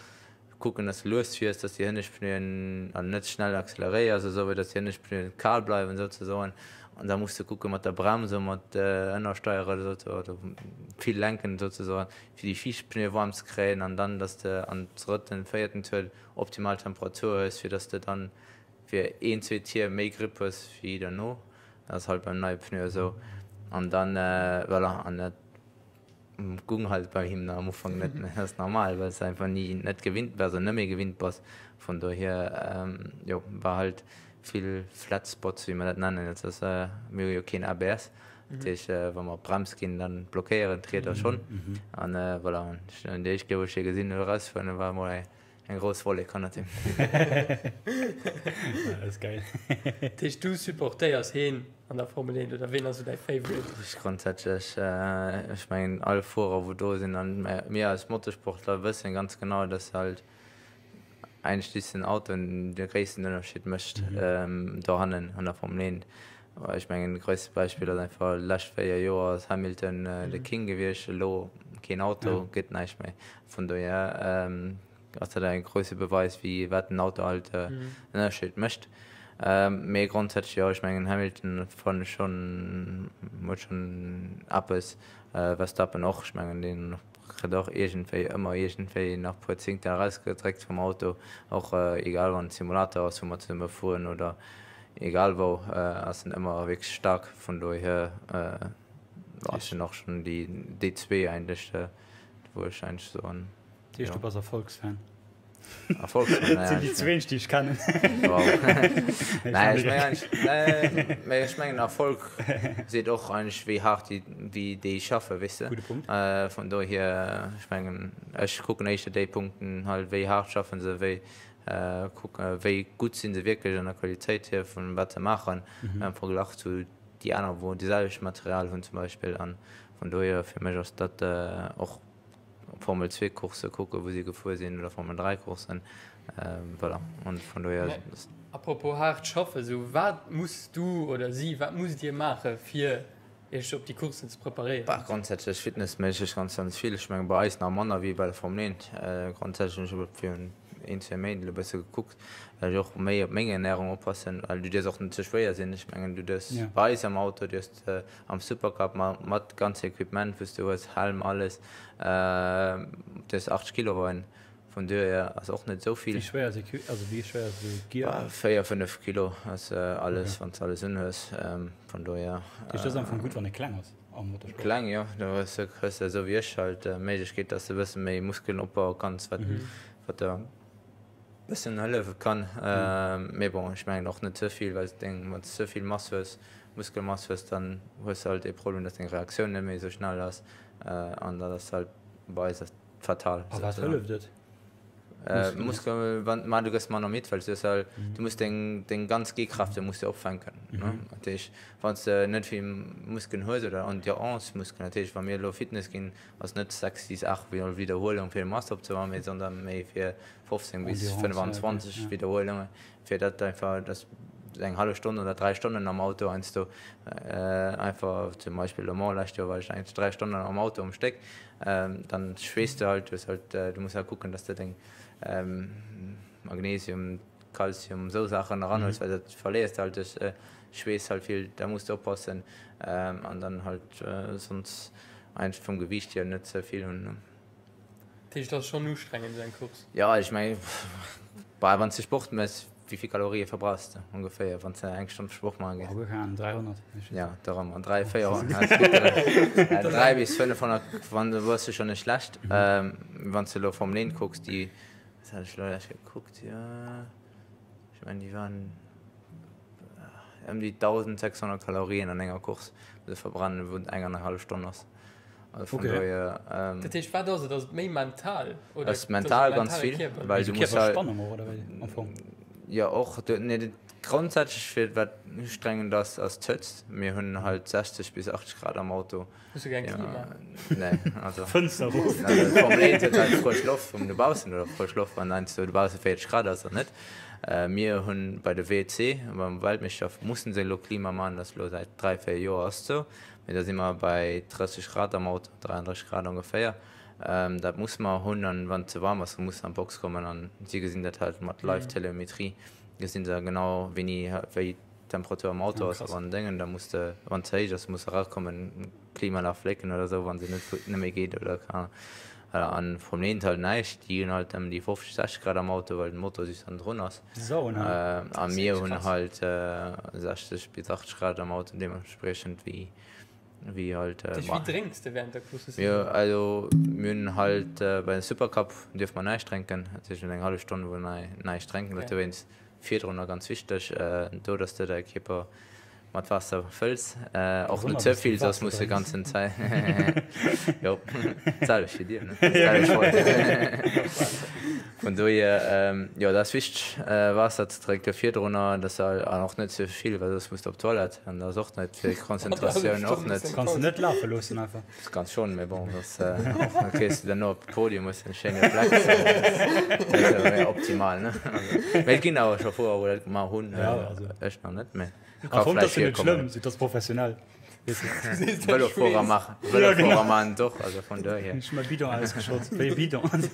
kucken, dass de lues fiers, dass déi hënnescht Pneuen, also net schnell acceleréiers esou wéi dass déi hënnescht Pneuen kal bleiwen souzesoen. An da muss de kucke mat der Bremse, mat Ënnersteieren oder vill lenken souzesoen, fir déi viischt Pneue waarm ze kréien an dann, dass de am drëtten, véierten Tour optimal Temperatur hues, fir dass de dann fir een, zwee Tier méi Grip hues wéi derno. Dat ass halt beim neie Pneu esou. An dann, voilà, an dat Gung halt bei him am Ufank net, dat ass normal, well s de einfach ni net gewinnt bass an net méi gewinnt bass. Vun dohier jo war halt vill Flat Spots, wéi mer dat nennen. Dat ass, mir hu jo keen ABS, dat heescht wa mer op d'Brems ginn, dann blockéieren d'Rieder schonn. An voilà, an déi éischt Kéier wou ech hie gesinn hunn erausfueren, war emol eng grouss Wollek hannert him.
Dat ass geil.
Dat heescht du supportéiers heen an der Formel 1 oder ween ass sou däi Favorite?
Ech grondsätzlech, ech mengen all Fuerer wou do sinn an mir als Motorsportler wëssen ganz genau, dass halt eigentlech just den Auto de gréissten Ënnerscheed mécht dohannen an der Formel 1. Ech mengen de gréisste Beispill ass einfach lescht 4 Joer ass Hamilton de King gewiescht, elo keen Auto, gëtt näischt méi. Vun dohier ass dat e grousse Beweis, wéi wat den Auto halt en Ënnerscheed mécht. Mee grondsätzlech jo, ech mengen Hamilton fannen ech schonn, huet schonn eppes. Verstappen och, ech mengen deen kritt och iergendwéi ëmmer iergendwéi nach puer Zéngtel erausgedréckt vum Auto, och egal wann et Simulator ass wou mer zesumme fueren oder egal wou, ass en ëmmer wierklech staark. Vun dohier sinn och schonn déi zwee eigentlech Wou ech eigentlech soen.
Dat heescht, du bass Erfolgsfan?
Erfolgsfan,
Dat sinn déi zwéinst, déi ech kennen.
Wow. Nee, ech mengen eigentlech, mee ech mengen Erfolg seet och eigentlech, wéi haart déi, wéi déi schaffen, weess de.
Gudde Punkt.
Vun dohier, ech mengen, ech kucken éischter déi Punkten halt, wéi haart schaffen se, wéi kucken, wéi gutt si se wierklech an der Qualitéit hier vun wat se maachen, am Verglach zu déi aner, wou déi selwecht Material hunn zum Beispill. An Vun dohier, fir mech ass dat och Formel 2 Coursse kucken, wou si gefuer sinn, oder Formel 3 Courssen, voilà. An vun dohier ass.
Apropos haart schaffen, sou wat muss du oder si, wat musst dir maache fir iech op déi Courssen ze preparéieren?
Bah, grondsätzlech fitnessméisseg ganz, ganz vill. Ech menge bei eis nach manner wéi bei der Formel 1. Grondsätzlech hunn ech virun een, zwee Méint elo e bësse gekuckt, well ech och méi op meng Ernärung oppassen, well du dierfs och net ze schwéier sinn. Ech mengen du dierfs bei eis am Auto dierfs Am Supercup mat ganze Equipement wous de hues, Helm, alles, duerfs 80 Kilo weien, vun duerhier ass och net esou vill.
Wéi schwéier ass Equip, also wéi schwéier ass esou Gear?
4, 5 Kilo ass alles, wann s de alles unhues, vun dohier.
Dat heescht, dat ass am Fong gutt wann ee kleng ass am Motorsport?
Kleng, jo, do hues de hues de esou wéi ech halt d'Méiglechkeet, dass de e bësse méi Muskelen opbaue kanns, wat wat der bëssen hëllefe kann. Mee bon, ech mengen och net ze vill, well deng, wann s de ze vill Mass hues, Muskelmass hues, dann hues de halt dee Problem, dass deng Reaktioun net méi esou schnell ass an dat ass halt bei eis fatal.
A wat hëlleft et?
Muskel, wann, ma du gëss manner midd, well du hues halt, du muss deng, deng ganz G-Kräfte muss du opfänken, ne? Dat heescht, wann s de net vill Muskelen hues oder Endurance-Muskelen, dat heescht, wa mir elo Fitness ginn, ass net 6 bis 8 Widderhuelung fir de Mast opzebauen, mee sondern méi fir 15 bis 25 Widderhuelungen, fir dat einfach, dass eng hallef Stonn oder 3 Stonnen am Auto heiansdo einfach, zum Beispill Le Mans lescht Joer war ech eigentlech 3 Stonnen am Auto um Stéck, dann schweesst du halt, du hues halt, du muss halt kucken, dass de deng Magnesium, Kalzium, esou Saachen eranhuels, well dat verléiers de halt duerch Schweess halt vill, da muss de oppassen an dann halt sonst eigentlech vum Gewiicht hier net ze vill hunn.
Dat heescht, et ass schonn ustrengend esou eng Course?
Jo, ech mengen, bah, wann s de Sport méchs, wéi vill Kalorië verbrauchs de ongeféier, wann s de eng Stonn Sport maache gees?
Oh, guer keng Ahnung, 300?
Jo, dorëmmer, 3, 400, 3 bis 500, wann du bass du schonn net schlecht. Wann s de elo Formel 1 kucks, déi, wat hat ech elo lech gekuckt, jo, ech mengen, déi waren ëm déi 1.600 Kalorien an enger Course, wou se verbrennen, wou et eng an eng hallef Stonn ass. Also
vun okay. Dohier, ähm, Dat heescht, wat ass et? Ass et méi mental?
Oder ass mental ganz vill, well du musst halt, Spannung och, oder wéi am Fong? Ja och, du, nee, dat grondsätzlech fir wat ustrengend ass, ass d'Hëtzt. Mir hunn halt 60 bis 80 Grad am Auto.
Hues du keng Klima?
Nee, also.
Fënster
erof. Also Formel 1 huet halt frësch Loft vum dobaussen oder frësch Loft, wann heiansdo dobausse 40 Grad ass oder net. Mir hunn bei de WEC, beim Weltmeeschterschaft, mussen se elo Klima maachen, dat ass elo säit 3, 4 Joer ass et esou. Mee da si mer bei 30 Grad am Auto, 33 Grad ongeféier. Dat musse mer hunn an wann et ze waarm ass, da muss se an d'Box kommen an si gesinn dat halt mat Live-Telemetrie, gesinn se genau wéini wéi d'Temperatur am Auto ass a wann Déngen, da muss de, wann et ze héich ass, muss se erakommen, Klimaanlag flécken oder esou, wann se net net méi geet oder keng Ahnung. Voilà, an vum Leent halt näischt, déi hunn halt ëm déi 50, 60 Grad am Auto, well den Motor just hannendrun ass. A mir hunn halt 60 bis 80 Grad am Auto, deementspriechend wéi wéi halt.
Wéi drénks de während der
Course? Mir also mir hunn halt bei den Supercup dierfe mer näischt drénken, dat heescht mir hunn eng hallef Stonn wou mer näischt drénken, dat dowéinst virdrunner ganz wichteg do, dass de däi Kierper Mat Waasser fëlls, och net ze vill, soss muss de ganzen Zäit. Jo, d'selwecht wéi dir, ne? Vun dohier, jo, dat ass wichteg, Waasser ze drénke virdrunner, dass de, an och net ze vill, well soss muss de op d'Toilette, an dat ass och net fir d'Konzentratioun och net.
Kanns de net lafe loossen einfach?
Dat kanns schonn, mee bon, dass och net kriss de duerno op de Podium, hues de en schéine Fleck, dat ass méi optimal, ne? Mee et ginn awer scho Fuerer, wou dat gemaach hunn, ech nach net, mee.
Am Fong ass jo net schlëmm, sou dass professionell.
Vëlofuerer maachen, Vëlofuerer maachen et och, also vun dohier.
Ech hu mäi Bidon ausgeschott, wéi e Bidon.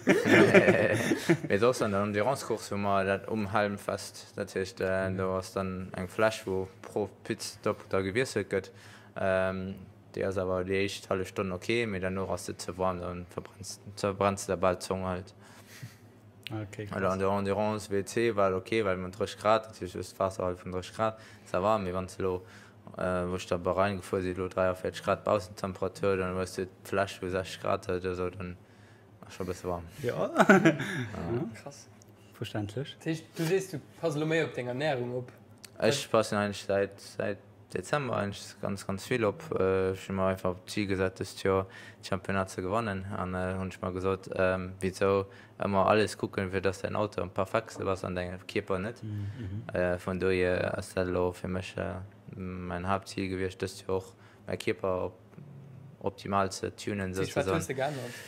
Mee soss an der Endurance-Course hu mer dat um Helm fest, dat heescht do ass dann eng Fläsch wou pro Pitstop da gewiesselt gëtt. Déi ass awer déi éischt hallef Stonn ok, mee derno ass se ze waarm, dann verbrenns verbrenns de der bal d'Zong halt.
Okay,
Oder an der Endurance WC war et ok, well mat 30 Grad, dat heescht just Waasser halt vun 30 Grad, ça va. Mee wann s de elo, wou ech da Bahrain gefuer sinn, elo 43 Grad Baussentemperatur, dann hues de d'Fläsch wou 60 Grad huet oder sou, dann ass scho e bësse waarm.
Jo,
Krass.
verständlech.
Dat heescht, du sees, du pass elo méi op deng Ernärung op?
Ech passen eigentlech säit, säit Dezember eigentlech ganz, ganz vill op. Ech hu mer einfach d'Zil gesat dëst Joer d'Championnat ze gewannen an hunn ech mer gesot, wisou ëmmer alles kucken, fir dass däin Auto am perfektste ass an däin Kierper net. Vun dohier ass dat elo fir mech mäin Haaptzil gewiescht dëst Joer och mäi Kierper op optimal ze tunen
souzesoen. Wat hues de geännert?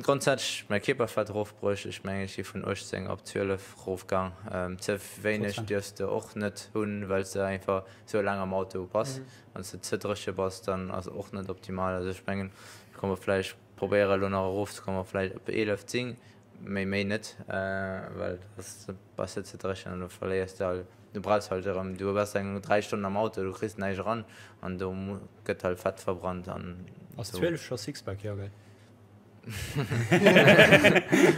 Grondsätzlech mäi Kierperfett erofbruecht. Ech mengen ech si vun 18 op 12 erofgaang. Ze wéineg dierfs de och net hunn, well s de einfach sou laang am Auto bass. Wann s de ze dréche bass, dann ass och net optimal. Also ech mengen ech komme vläicht probéiere elo nach erofzekommen op vläicht op 11, 10, méi méi net, well da bass de ze dréchen an du verléiers de halt, du brauchs halt erëm, du bass eng 3 Stonnen am Auto, du kriss näischt eran an do gëtt halt Fett verbrannt an
Ass 12 scho Sixpack? Jo gell?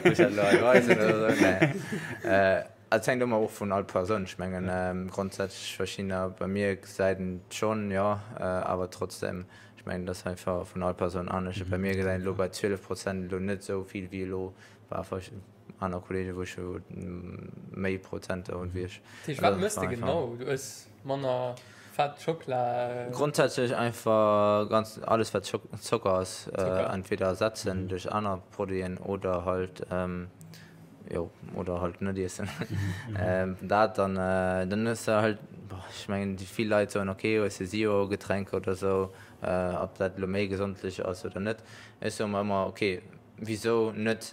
Muss dat elo hei weisen oder sou? Nee. Et hänkt ëmmer of vun all Persoun. Ech mengen grondsätzlech verschiddener, bei mir gesäit een et schonn, jo, awer trotzdem, ech mengen et ass einfach vun all Persoun anescht. Bei mir gesäit een elo bei 12 Prozent elo net esou vill wéi elo bei aner Kollegen, wou ech méi Prozenter hunn wéi ech.
Dat heescht, wat mëss de genau? Du ëss manner Fett, Schockla?
Grondsätzlech einfach ganz alles wat Zocker ass, entweder ersetzen duerch aner Produiten oder halt. Jo, oder halt net iessen. Dat an dann hues de halt, ech mengen déi vill Leit soen, ok, hues de Zero-Getränker oder esou, ob dat elo méi gesondlech ass oder net. Ech soe mer ëmmer, ok, wisou net?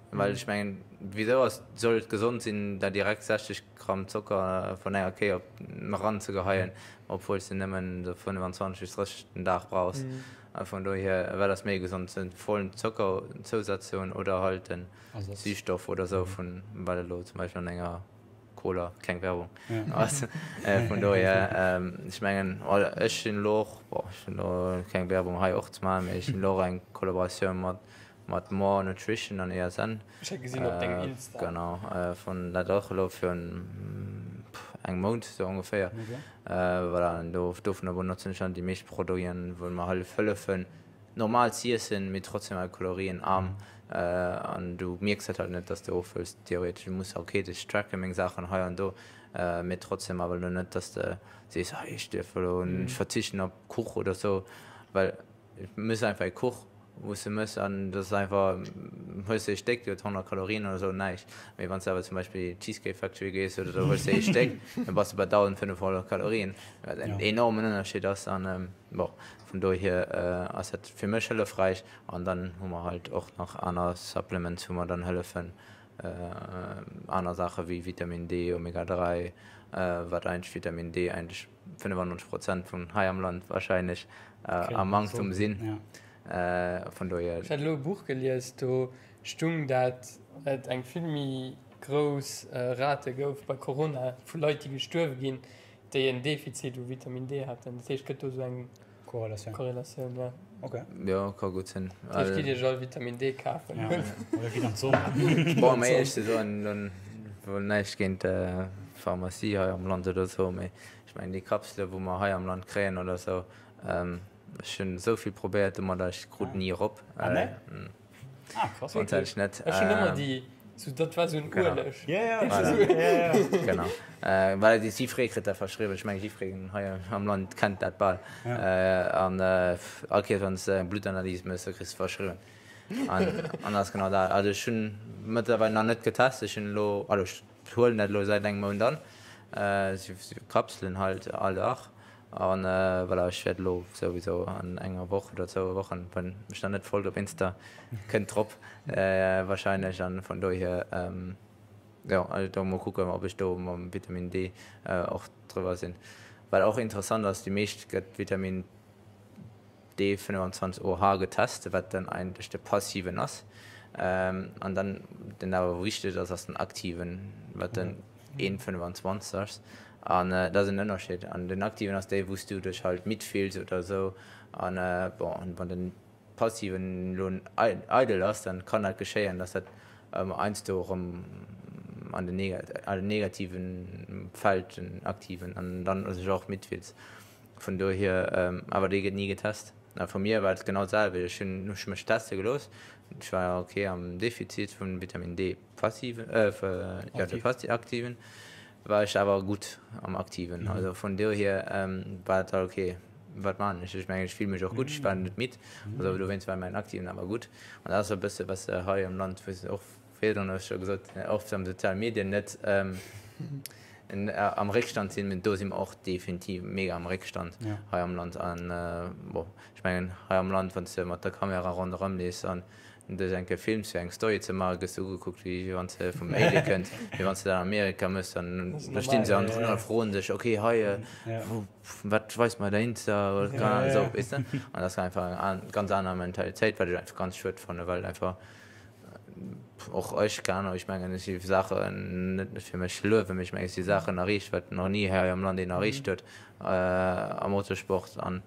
Well ech mengen, wisou ass, soll et gesond sinn, der direkt 60 Gramm Zocker vun enger Kéier op eranzegeheien, obwuel s de nëmmen esou 25 bis 30 den Dag brauchs? A vun dohier, wat ass méi gesond, den vollen Zockerzousaz ze hunn oder halt den Süßstoff oder esou vun, wat elo zum Beispill an enger Cola, keng Werbung, ass. Vun dohier, ech mengen, ech hunn elo och, bon, ech hunn elo keng Werbung hei och ze maachen, mee ech hunn elo och eng Kollaboratioun mat mat More Nutrition an ESN.
Ech hat gesinn op dengem Insta.
Genau, vun dat och elo virun engem Mount esou ongeféier. Voilà, an do dovunner benotzen ech dann déi meescht Produiten, wou mer hëllef hëllefen normal z'iessen, mee trotzdem awer kalorienarm. An du mierks dat halt net, dass de ofhëls. Theoretesch, du muss ok, ech tracken meng Saachen hei an do, mee trotzdem awer elo net, dass de sees, hei ech dierf elo, ech verzichten op Kuch oder sou, well et mëss einfach e Kuch, wou s de mëss an dat ass einfach, hues de e Stéck, déi huet 100 Kalorien oder sou, näischt. Mee wann s de awer zum Beispill Cheesecake Factory gees oder sou, hues de ee Stéck, da bass de bei 1.500 Kalorien, wat en enormen Ënnerscheed ass. An bon, vun dohier ass dat fir mech hëllefräich. An dann hu mer halt och nach aner Supplements, wou mer dann hëllefen, aner Saache wéi Vitamin D, Omega 3, wat eigentlech Vitamin D eigentlech 95 Prozent vun hei am Land wahrscheinlech am Manktum sinn. Vun dohier.
Ech hat elo e Buch gelies, do stung, dat et eng vill méi grouss Rate gouf bei Corona vu Leit, déi gestuerwe ginn, déi en Defizit u Vitamin D haten. Dat heescht, gëtt do esou eng
Korrelatioun.
Korrelatioun, ja.
Okay.
Jo, ka gutt sinn.
Dat heescht, gitt iech all Vitamin D kafen.
Ja, oder gitt an d'Sonn.
Bon, méi éierlech ze soen, elo wuel näischt géint d'Pharmacie hei am Land oder esou, mee ech mengen déi Kapsele wou mer hei am Land kréien oder esou, ech hunn esou vill probéiert domadder, ech krut ni erop.
Ah nee? Ah, krass.
Grundsätzlech net.
Ech hunn ëmmer déi, sou dat war sou en Ueleg.
Ja, ja, ja, ja.
Genau. Well déi jiffree kritt dat verschriwwen. Ech mengen, jiffreen hei am Land kennt dat bal. An all Kéiers, wann s de eng Bluttanalys méchs, da kriss de verschriwwen. An dat ass genau dat. Also ech hunn mëttlerweil nach net getest. Ech hunn elo, also ech huelen dat elo säit engem Mount an, sou Kapselen halt all Dag. An voilà, ech wäert elo souwisou an enger Woch oder zwou Wochen, wann mech nach net folgt op Insta, kënnt drop wahrscheinlech. An vun dohier, jo, also do mol kucken, ob ech do mam Vitamin D och driwwer sinn. Wat och interessant ass, déi meescht gëtt Vitamin D 25 OH getest, wat dann eigentlech de passiven ass. An dann, deen awer wichteg ass, ass den aktiven, wat den 1,25 ass. An dat ass en Ënnerscheed. An den aktiven ass dee, wou s du dech halt midd fills oder esou. An bon, wann den passiven elo eidel ass, dann kann dat geschéien, dass dat heiansdo erëm an den negativen fält, den aktiven, an dann sech och midd fills. Vun dohier, awer dee gëtt ni getest. A vu mir war et genau d'selwecht. Ech hunn ech mech teste gelooss. Ech war ok am Defizit vun Vitamin D passiven, jo de passi aktiven, war ech awer gutt am aktiven. Also vun dohier war et halt ok, wat maachen ech? Ech mengen ech fill mech och gutt, ech war net midd. Also dowéinst war mäin aktiven awer gutt. An dat ass e bësse wat se hei am Land, wou se och Virdrun hu ech scho gesot, oft am soziale Medien net am Réckstand sinn, mee do si mer och definitiv mega am Réckstand hei am Land. An bon, ech mengen hei am Land, wann s de mat der Kamera ronderëm leefs an dech eng Kéier films fir eng Story ze maachen, gëss de ugekuckt wéi wann s de vum Alien kënnt. Mee wann s de dat an Amerika méchs, dann da stinn se hannendrun a froen sech, ok hei, wou, wat weist mer däin Insta oder keine Ahnung, esou, weess de. An dat ass einfach eng ganz aner Mentalitéit, wat ech einfach ganz schued fannen, well einfach Och ech, keng Ahnung, ech mengen ech hu Saachen, net fir mech luewen, mee ech mengen ech hu Saachen erreecht, wat nach ni hei am Land een erreecht huet am Motorsport an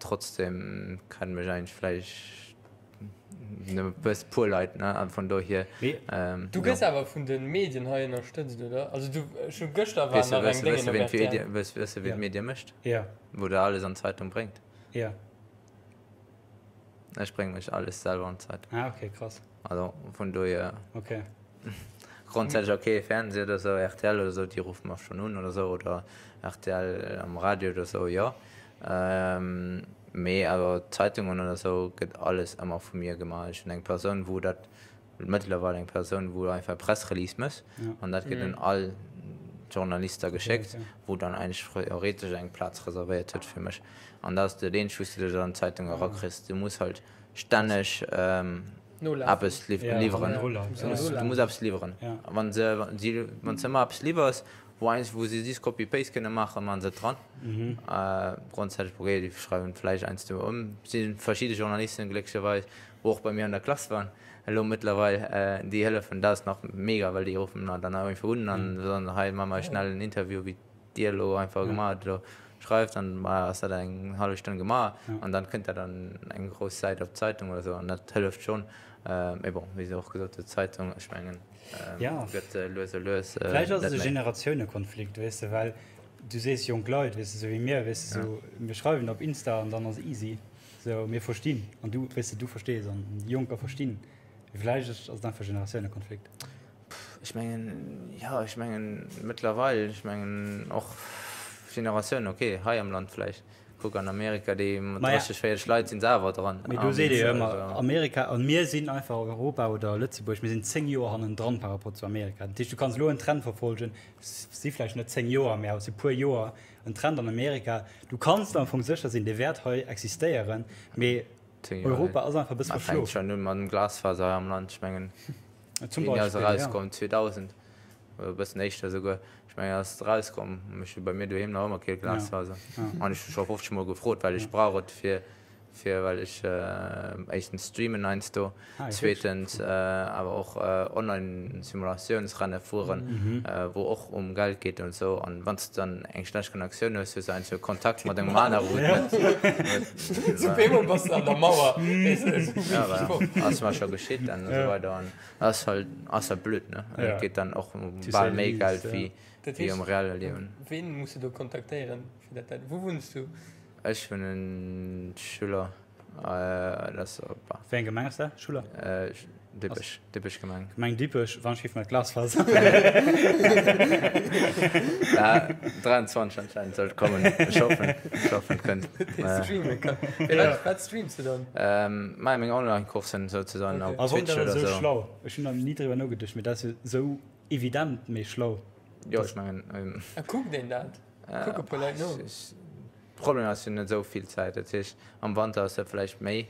trotzdem kennen mech eigentlech vläicht nëmme e puer Leit, ne, an vun dohier,
Du gëss awer vun de Medien hei ënnerstëtzt, oder? Also du, ech hu gëschter war nach eng Déngen op rtl.
Wëss de wien d'Medie mécht?
Jo.
Wou der alles an d'Zeitung bréngt?
Jo.
Ech brénge mech alles selwer an d'Zeitung.
Ah ok, krass.
Also vun dohier.
Ok.
Grondsätzlech ok, Fernseh oder sou, rtl oder sou, déi ruffe mer schonn un oder sou, oder rtl am Radio oder sou, jo. Mee awer Zeitungen oder sou gëtt alles ëmmer vu mir gemaach. Ech hunn eng Persoun, wou dat. Mëttlerweil eng Persoun, wou einfach e Pressrelease mécht an dat gëtt un all d'Journaliste geschéckt, wou dann eigentlech theoretesch eng Plaz reservéiert huet fir mech. An dat ass dat eenzegt, wou s du dech an d'Zeitung erakriss. Du muss halt stänneg eppes liwweren. Du muss eppes liwweren. A wann se, wann s de ëmmer eppes liwwers, wou eigentlech, wou se just Copy-Paste kënne maachen, maache se et dran. Grondsätzlech, okay, déi schreiwen vläicht heiansdo ëm. Et si verschidde Journalisten, glécklecherweis, wou och bei mir an der Klass waren, elo mëttlerweil, déi hëllefen, dat ass nach mega, well déi ruffen dann och einfach un an soen, hei maache mer schnell en Interview, wéi dir elo einfach gemaach hutt, elo schreift an ass dat eng hallef Stonn gemaach an dann kënnt dat an eng grouss Säit op d'Zeitung oder esou an dat hëlleft schonn. Mee bon, wéi se och gesot huet, d'Zeitung, ech mengen, gëtt lues a lues
net méi. Vläicht ass et e Generatiounekonflikt, weess de, well du sees jonk Leit, weess de, esou wéi mir, weess de, esou mir schreiwen op Insta an dann ass easy. Sou, mir verstinn an du, weess de, du verstees an déi Jonker verstinn. Mee vläicht ass et einfach e Generatiounekonflikt.
Ech mengen, jo, ech mengen mëttlerweil, ech mengen och Generatioun, ok, hei am Land vläicht. Kuck an Amerika, déi mat 30, 40 Leit sinn se awer dran.
Mee do seet ee jo ëmmer, Amerika an mir sinn einfach Europa oder Lëtzebuerg, mir sinn 10 Joer hannendran par rapport zu Amerika. Dat heescht, du kanns elo en Trend verfolgen, si vläicht net 10 Joer, mä awer si puer Joer, En Trend an Amerika, du kanns am Fong sécher sinn, dee wäert hei existéieren, mee Europa ass einfach e bësse
verschlof. Fänkt schonn un mat dem Glasfaser hei am Land, ech mengen, wéini ass e rauskomm? 2000 oder e bëssen éischter esouguer, ech mengen ass et rauskomm. Ech hu bei mir doheem nach ëmmer kee Glasfaser an ech hu scho 50 mol gefrot, well ech brauch et fir fir well ech éischtens streamen heiansdo, zweetens awer och online Simulatiounsrenne fueren, wou och um Geld geet an esou. An wann s de dann eng schlecht Connectioun hues, hues de heiansdo Kontakt mat engem anere wou et
net. Op eemol bass de an der Mauer.
Ja voilà, ass mer scho geschitt an esou weider. An ass halt, ass halt blöd ne. An et geet dann och um bal méi Geld wéi am reelle Liewen.
Ween muss de do kontaktéieren fir dat? Wou wunns du?
Ech wunnen Schuller, dat ass op.
Wéi eng Gemeng ass dat, Schuller?
Dippech, Dippech Gemeng.
Gemeng Dippech, wann ech géif mat Glasfaser.
Ja, 23 anscheinend sollt kommen. Ech hoffen, ech hoffen et kënnt.
Dee streame kann. Mee wat, wat streams de dann?
Mei meng Online-Coursen souzesoen
op Twitch oder esou. Schlau. Ech hunn nach ni driwwer nogeduecht, mee dat ass jo esou evident, mee schlau.
Jo, ech mengen.
A kuckt een dat? Kucke puer Leit no?
Problem ass, ech hunn net esou vill Zäit. Dat heescht, am Wanter ass dat vläicht méi.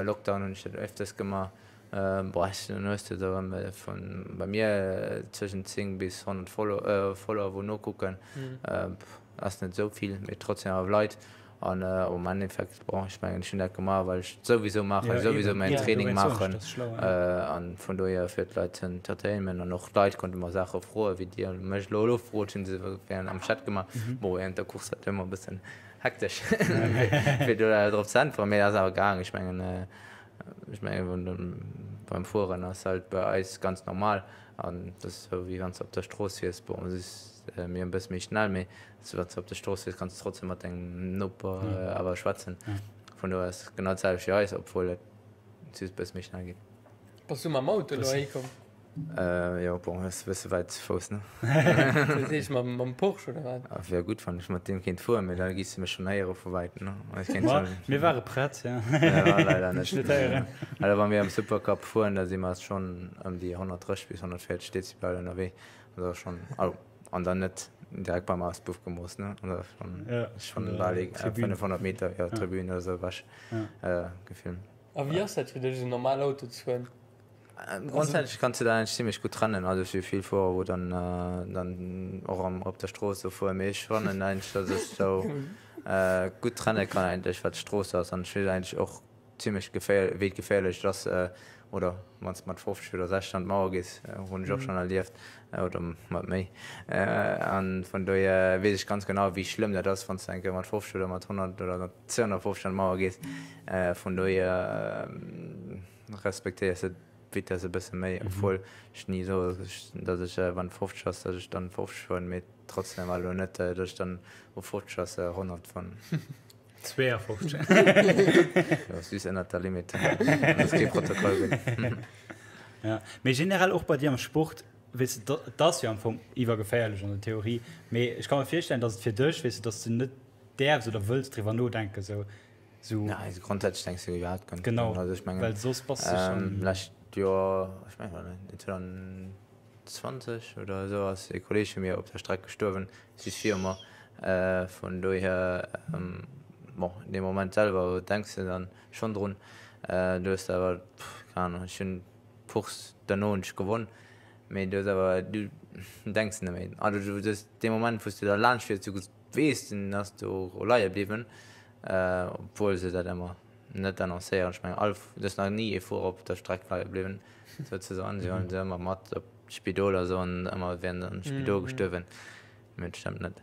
Lockdown hunn ech dat öfters gemaach. Boah, ech dann hues de do vun bei mir zwëschent 10 bis 100 Follower wou nokucken. Ass net esou vill, mee trotzdem awer Leit. An am Endeffekt, bon, ech mengen, ech hunn dat gemaach, well ech et souwisou maachen, ja, souwisou mäin ja, Training maachen. An vun dohier fir d'Leit ze entertainen. An och d'Leit konnte mer Saache froen, wéi Dir mech elo elo frot, hunn se während am Chat gemaach. Mhm. Bon, während der Course war et ëmmer e bëssen hektesch, fir do drop ze äntweren. Mee dat ass awer gaang. Ech mengen, ech mengen, beim Fueren ass halt bei eis ganz normal. An dat ass esou, wéi wann s de op der Strooss wiers. Bon, et ass mir e bësse méi schnell, mee Wann s de op der Strooss wiers, kanns de trotzdem mat dengem Noper awer schwätzen. Vun dohier ass et genau dat selwecht wéi eis, obwuel et just e bësse méi schnell geet.
Bass du mam Auto elo heihi komm?
Jo, bon, ass e bësse wäit ze Fouss, ne?
Dat heescht mam Porsche oder wat?
Wier gutt, wann ech mat deem kéint fueren, mee da giss de mech schonn héiere vu wäitem, ne? Ech
kéint schonn. Mir ware prett,
jo. Jo, leider net. Net héieren. Also wa mir am Supercup fueren, da si mer schonn ëm déi 130 bis 140 Dezibel ënnerwee. Dat ass schonn, also. An dann net direkt beim Auspuff gemooss, ne? An da schon, ja, schon bal 500 Meter, ja, Tribün oder sou ewech ja. gefilmt.
A wéi ass dat fir dech, esou normal Auto ze fueren?
Grondsätzlech kanns du dat eigentlech zimmlech gutt trennen. Also ech hu vill Fuerer, wou dann dann och am op der Strooss sou fueren, mee ech fannen eigentlech, datt ech sou gutt trenne kann eigentlech, wat d'Strooss ass. An ech weess eigentlech och Zimlech geféier, wéi geféierlech et ass, oder wann s de mat 50 oder 60 an d'Mauer gees, hunn ech och schonn erlieft, oder mat méi. A vun dohier weess ech ganz genau, wéi schlëmm dat ass, wann s de eng Kéier mat 50 oder mat 100 oder mat 250 an d'Mauer gees. Vun dohier respektéiers de d'Vitess e bësse méi, obwuel ech ni soe, datt ech, wann 50 ass, datt ech dann 50 fueren, mee trotzdem elo net, datt ech dann u 50 ass 100 fueren.
52.
Jo, ass just ënnert der Limite. Wann et kee Protokoll gëtt.
Ja, mee generell och bei dir am Sport, weess de, dat ass jo am Fong iwwergeféierlech an der Theorie, mee ech ka mer virstellen, datt et fir dech, weess de, datt s de net däerfs oder wëlls driwwer nodenken, sou, sou.
Nein, also grundsätzlich denkst du iwwerhaapt gar
nicht Genau, dran. Also ech mengen,
well soss bass de schonn. Lescht. D'Joer, ech mengen war 2020 oder esou, ass e Kolleeg vu mir op der Streck gestuerwen, just viru mer. Vun dohier, bon, dee Moment selwer denks de dann schonn drun. Du hues awer, keng Ahnung, ech hunn d'Course derno hunn ech gewonn, mee du hues awer, du denks net méi. Also du hues dee Moment wou s de da laanscht fiers, du weess, den ass do leie bliwwen, obwuel se dat ëmmer net annoncéieren. Ech mengen all, et ass nach ni ee Fuerer op der Streck leie bliwwen, souzesoen. Si huelen se ëmmer mat op d'Spidol a soen ëmmer, et wier am Spidol gestuerwen, mee et stëmmt net.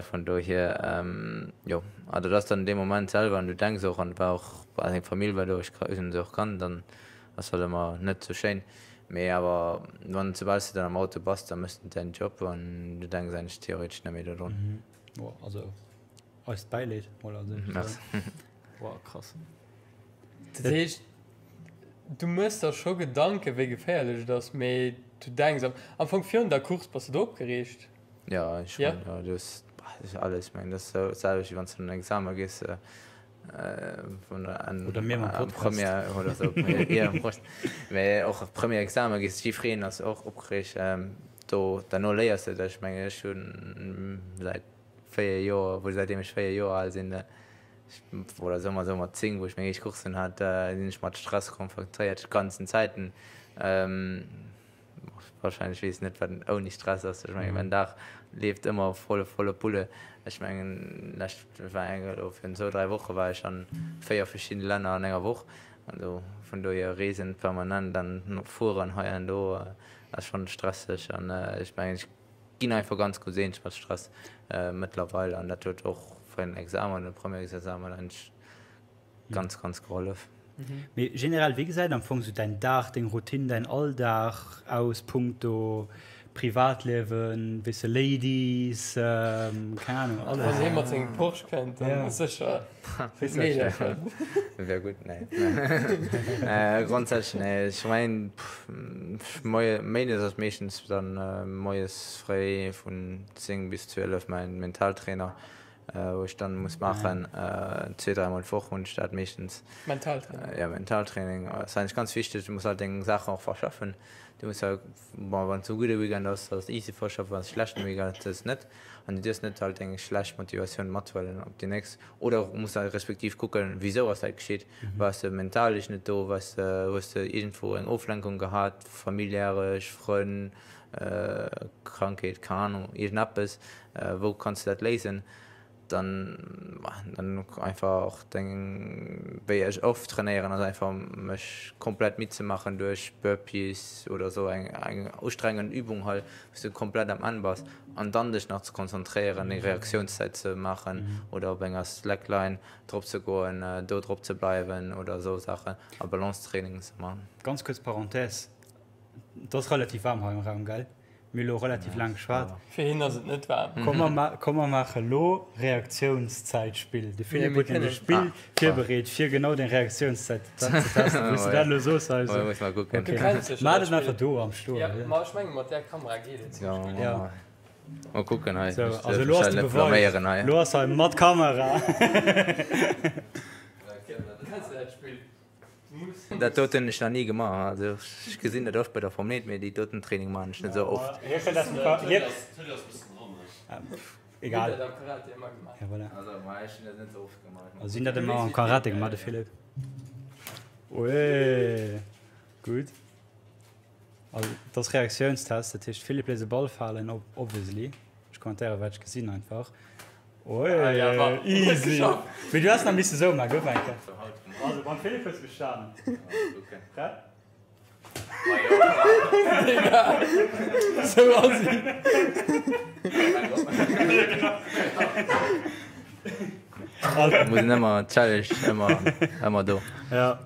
Vun dohier, jo, also dat ass dann dee Moment selwer an du denks och, an et war och, seng Famill war do, ech hunn se och kannt, dann ass dat ëmmer net sou schéin. Mee awer wann, soubal s de dann am Auto bass, da méchs de däin Job an du denks eigentlech theoretesch net méi dodrun.
Also Eist Bäileed mol als éischt.
Merci.
Wow, krass. Dat heescht, du mëss der scho Gedanken, wéi geféierlech et ass, mee du denks am, am Fong virun der Course, bass de do opgereegt?
Ja, ech schon. Ja? Ja, du hues, bah, dat ass alles, ech mengen, dat ass esou d'selwecht, wéi wann s du an en Examen gees, vun der, an,
Oder mir mam Podcast.
Première oder sou, ja, Prost. Mee och Première Examen gees, jiddwereen ass och opgereegt. Do, derno léiers de dech, mengen ech hunn säit 4 Joer, wou säitdeem ech 4 Joer al sinn, oder soe mer esou mat 10, wou ech meng éischt Coursen hat, sinn ech mat Stress konfrontéiert ganzen Zäiten. Wahrscheinlech weess net wat ouni Stress ass. Ech mengen mäin Dag leeft ëmmer voll volle Pulle. Ech mengen lescht war eng elo virun zwou 3 Woche war ech an 4 verschiddene Länner an enger Woch. Also vun dohier reesen permanent an fueren hei an do ass schonn stresseg an ech mengen ech Ginn einfach ganz gutt eens mat Stress mëttlerweil an dat huet och bei den Examen, de Premièresexamen eigentlech ganz, ganz gehollef.
Mee generell, wéi gesäit am Fong esou däin Dag, deng Routine, däin Alldag aus punkto Privatliewen, weess de, Ladies, keng Ahnung, alles?
Wann hie mat sengem Porsche kënnt, dann ass sécher Meedercher.
Wär gutt, nee. Grondsätzlech, nee, ech mengen, Méindes ass meeschtens dann moies fréi vun 10 bis 12 mäin Mentaltrainer, wou ech dann muss maachen. Zwee, dräimol d'Woch hunn ech dat meeschtens.
Mentaltraining?
Jo, Mentaltraining ass eigentlech ganz wichteg. Du muss halt deng Saachen och verschaffen. Du muss halt, bon, wann et e gudde Weekend ass, ass et easy verschaffen, wann et e schlechten Weekend ass, ass et net. An du dierfs net halt deng schlecht Motivatioun mathuelen op déi nächst. Oder muss halt respektiv kucken, wisou ass dat geschitt. Waars de mentalesch net do? Waars de, hues de iergendwou eng Oflenkung gehat, familiäresch, Frënn, Krankheet, keng Ahnung, iergendeppes, wou kanns de dat léisen? Dann, dann einfach och deng, wéi ech oft trainéieren, ass einfach mech komplett midd ze maachen duerch Burpees oder esou eng, eng ustrengend Übung halt, wou s de komplett am Enn bass an dann dech nach ze konzentréieren, deng Reaktiounszäit ze maachen oder op enger Slackline drop ze goen, do drop ze bleiwen oder esou Saachen a Balancetraining ze man.
Ganz kuerz Parenthèse, Et ass relativ waarm hei am Raum, gell? Mir hu lo relativ laang geschwat.
Fir hien ass et net waarm.
Komm mer maache lo Reaktiounszäitspill. De Philippe huet nämlech e Spill virbereet, fir genau deng Reaktiounszäit ze testen. Wou s de dat elo soos hei esou. Maach et einfach do am Stoen.
Jo, ma ech menge mat där Kamera geet et zimmlech gutt.
Mol kucken hei.
So, also lo ass de Beweis. Lo ass hei mat Kamera.
Kenns de dat Spill?
Dat doten hunn ech nach ni gemaach. Also ech gesinn dat oft bei der Formel 1, mee déi doten Training maachen ech net esou oft.
Egal. Ja, voilà. Also si hunn dat ëmmer am Karate gemaach, de Philippe. Ueeh, gutt. Also et ass Reaktiounstest, dat heescht Philippe léisst e Ball falen, obviously. Ech kommentéiere wat ech gesinn einfach. Oi, easy. Mee du häss nach misse sou maachen, gouf eng Kéier. Also beim Philippe hues de bestanen. Prett?
Sou ass si.
Muss een ëmmer Challenge ëmmer ëmmer do.
Ja.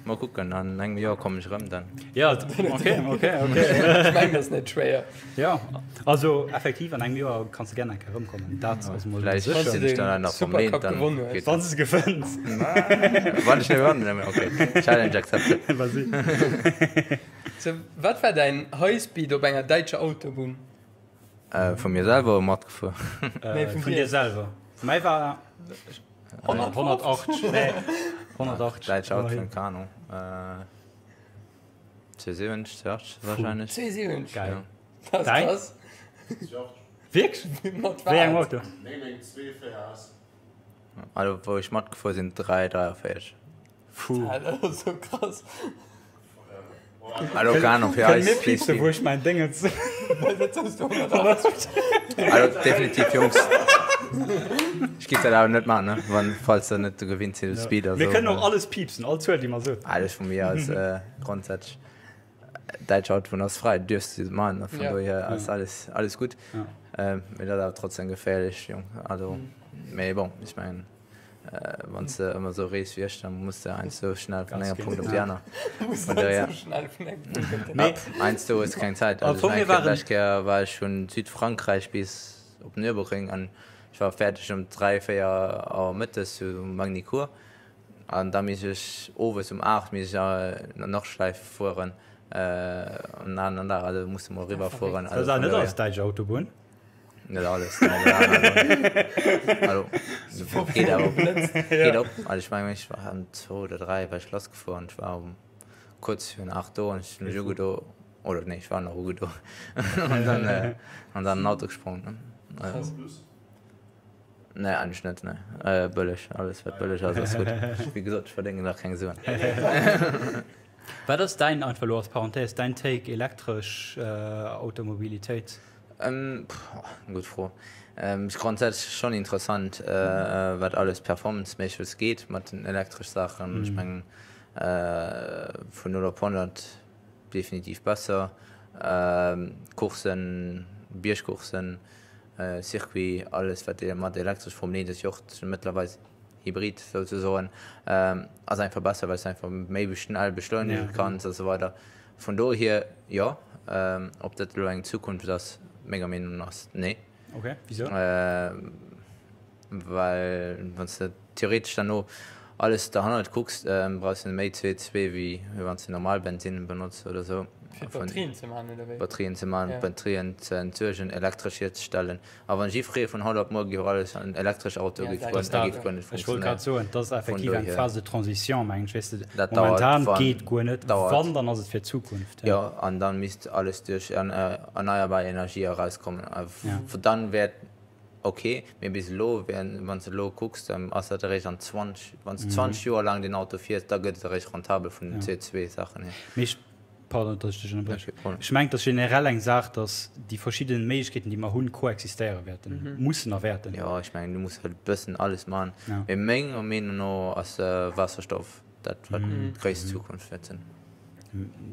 Mol kucken, an engem Joer kommen ech erëm dann.
Ja, okay, okay, okay.
Ech mengen, dat ass net schwéier.
Ja, also effektiv an engem Joer kanns de gär eng Kéier erëmkommen. Dat ass mol
Vläicht
sécher.
sinn ech dann an der Formel 1,
dann
gewonnen hues.
Wann s de gewënns.
Wann ech net gewannen, okay. Challenge accepted.
Vas-y.
So, wat war däin Highspeed op enger däitscher Autobunn?
Vu mir selwer matgefuer?
Nee, vun
dir selwer. Mäi war 180. Nee, 180.
Däitsch Autobunn, keng Ahnung. 72, 82 wahrscheinlech.
72?
Geil.
Ja.
Dat ass
Däin?
krass.
82.
Wierklech?
Mat
Wéi engem
wat?
Auto?
992 4S.
Also wou ech matgefuer sinn 3, 43.
Puh.
Dat ass sou krass.
Also keine Ahnung, fir
Kënne
eis
mir piepsen, wou ech mäin Déngens.
Dat soss du 180.
Also definitiv Jungs. Ech giff dat awer net maachen, ne? Wann, falls der net gewinnt sidd u Speed a
Mir
sou.
kënnen och alles piepsen, all Zuel, déi mer soen.
Alles vu mir aus grondsätzlech. Däitsch Autobunn ass frei, duerfs du maachen, vun
Ja.
dohier ass alles, alles gutt.
Ja.
Mee dat ass awer trotzdem geféierlech, Jong. Also, mee bon, ech mengen. Wann s de ëmmer esou rees wéi ech, da muss de heiansdo schnell vun engem Punkt op déi aner. Heiansdo hues de keng Zäit. Also ech mengen, d'lescht Kéier war ech vun Südfrankräich bis op Nürburgring an ech war fäerdeg um 3, 4 Auer mëttes zu Magny-Cours an da misst ech owes um 8 misst ech an der Nordschleif fueren an aneren Dag, also muss de mol eriwwer fueren.
Dat ass awer net alles däitsch Autobunn.
Net alles, nein, also, also, geht awer op. Geht op. Also ich meine, ich war um 2 oder 3 war ich lassgefuer und ich war um kurz virun 8 do und ich hunn mech ugedo, oder nee, ich war nach ugedo und dann, äh, und dann an den Auto gesprongen. Ne? Also, nee, eigentlich net, nee. Äh, bëlleg, alles wat bëlleg ass, ass gutt. Wéi gesot, ich verdéngen nach keng Suen.
Wat ass däin, einfach elo als Parenthèse, däin Take elektresch Automobilitéit?
Gutt Fro. Ass grondsätzlech schonn interessant, wat alles performanceméisseg geet mat den elektresch Saachen. Ech mengen vun 0 op 100 definitiv besser. Courssen, Biergcourssen, Circuit, alles wat mat elektresch Formel 1 ass jo och mëttlerweil Hybrid souzesoen, ass einfach besser, well s de einfach méi schnell beschleunege kanns a sou weider. Vun dohier jo. Ob dat elo eng Zukunft ass, menger Meenung no ass nee.
Ok, wisou?
Well wann s de theoretesch dann alles derhannert kucks, brauchs de méi CO2 wéi wann s de normal Bensinn benotz oder sou.
Fir d'Batterien ze maachen, oder wéi?
Batterien ze maachen, d'Batterien ze entsuergen, elektresch hierzestellen. A wann jiffree vun haut op muer géif alles an elektresch Autoe géif goen, da géif guer net
Ech wollt grad
funktionéieren.
soen, dat ass effektiv eng Phase de transition, mengen ech. Weess de,
Dat dauert,
momentan
wann,
geet guer net.
dauert.
Wann, dann ass et fir d'Zukunft.
Jo, an dann misst alles duerch erneierbar Energie erauskommen. A dann wär et ok. Mee bis elo, wann s de elo kucks, dann ass dat eréischt an 20, wann s de 20 Joer laang deen Auto fiers, da gëtt et eréischt rentabel vun den CO2-Saachen hier.
Mee ech Pardon, dass ech dech ënnerbriechen.
Kee Problem.
Ech mengen, et ass generell eng Saach, dass déi verschidden Méiglechkeeten, déi mer hunn, koexistéiere wäerten, mussen a wäerten.
Jo, ech mengen, du muss halt e bëssen alles maachen.
Ja.
Mee menger Meenung no ass Waasserstoff dat, wat d'gréisst Zukunft wäert sinn.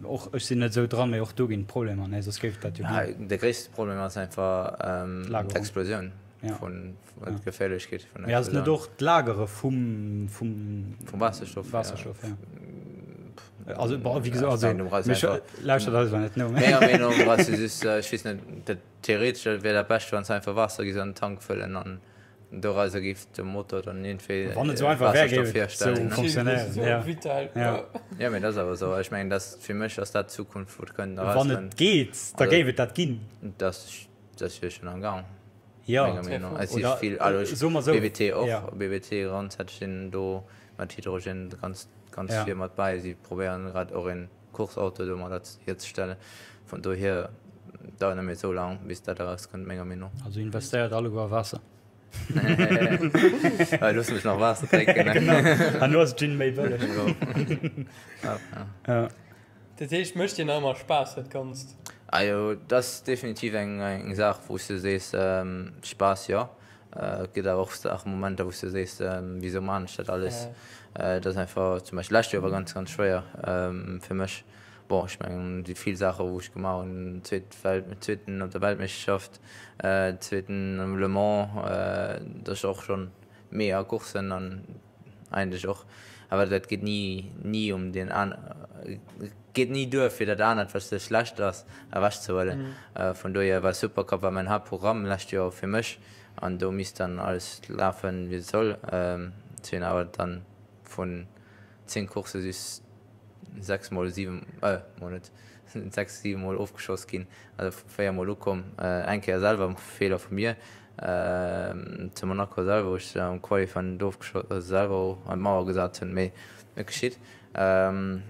Och ech sinn net esou dran, mee och do ginn et Problemer, ne? Soss géif et dat jo ginn.
De gréisste Problem ass einfach
D'Lagerung.
d'Explosioun
Ja.
vun, d'Geféierlechkeet vun
Mee ass et net och d'Lagere vum, vum.
Vum Waasserstoff?
Waasserstoff, ja. Also, bon, wéi gesot, also,
Ech mengen, du brauchs
mech
einfach.
lauschtert alles net no.
Menger Meenung no brauchs du just, ech weess net, dat theoretesch wär dat Bescht, wann s du einfach Waasser géifs an den Tank fëllen an dorauser géif de Motor dann iergendwéi
Wann et esou einfach wär, géif
Waasserstoff
et esou
hierstellen.
funktionéieren, ja.
Vital,
Ja.
Jo, mee dat ass awer esou. Ech mengen, dat fir mech ass dat d'Zukunft, wou et kënnt
Wann
erauskënnt.
et geet, da géif et dat ginn.
Dat ass, dat ass jo schonn am Gang.
Jo.
Menger Meenung no. Et si
Oder,
vill, also ech,
soe mer esou,
BWT och,
ja.
BWT grondsätzlech sinn do mat Hydrogen ganz, ganz
Ja.
vir mat bäi. Si probéieren grad och een Course-Auto domadder hierzestellen. Vun dohier dauert net méi esou laang, bis dat erauskënnt, menger Meenung no.
Also investéiert alleguer a Waasser.
Looss mech nach Waasser drénken.
Genau, herno ass Gin méi bëlleg.
Ja.
Ja.
Dat heescht, mécht dir nach ëmmer Spaass dat Ganzt?
Ajo, dat ass definitiv eng eng Saach, wou s de sees, Spaass jo. Et gëtt awer och Saachen, Momenter, wou s de sees, wisou maan ech dat alles? Et ass einfach, zum Beispill lescht Joer war ganz, ganz schwéier fir mech. Bon, ech mengen, déi vill Saache wou ech gemaach hunn, zweet Welt, zweeten op der Weltmeeschterschaft, zweeten um Le Mans, dat ass och schonn mega Courssen an Eigentlech och, awer dat geet ni, ni um deen an, geet ni duer fir dat anert, wat sou schlecht ass, ewech ze huelen. Vun dohier war Supercup war mäin Haaptprogramm lescht Joer fir mech an do misst dann alles lafen, wéi et soll. Et sinn awer dann vun 10 Coursse just 6 mol, 7, äh, mol net, 6, 7 mol ofgeschoss ginn, also 4 mol ukomm, eng Kéier selwer, Feeler vu mir, zu Monaco selwer, wou ech am Qualifying ofgeschoss, also selwer an d'Mauer gesat hunn, mee et geschitt. An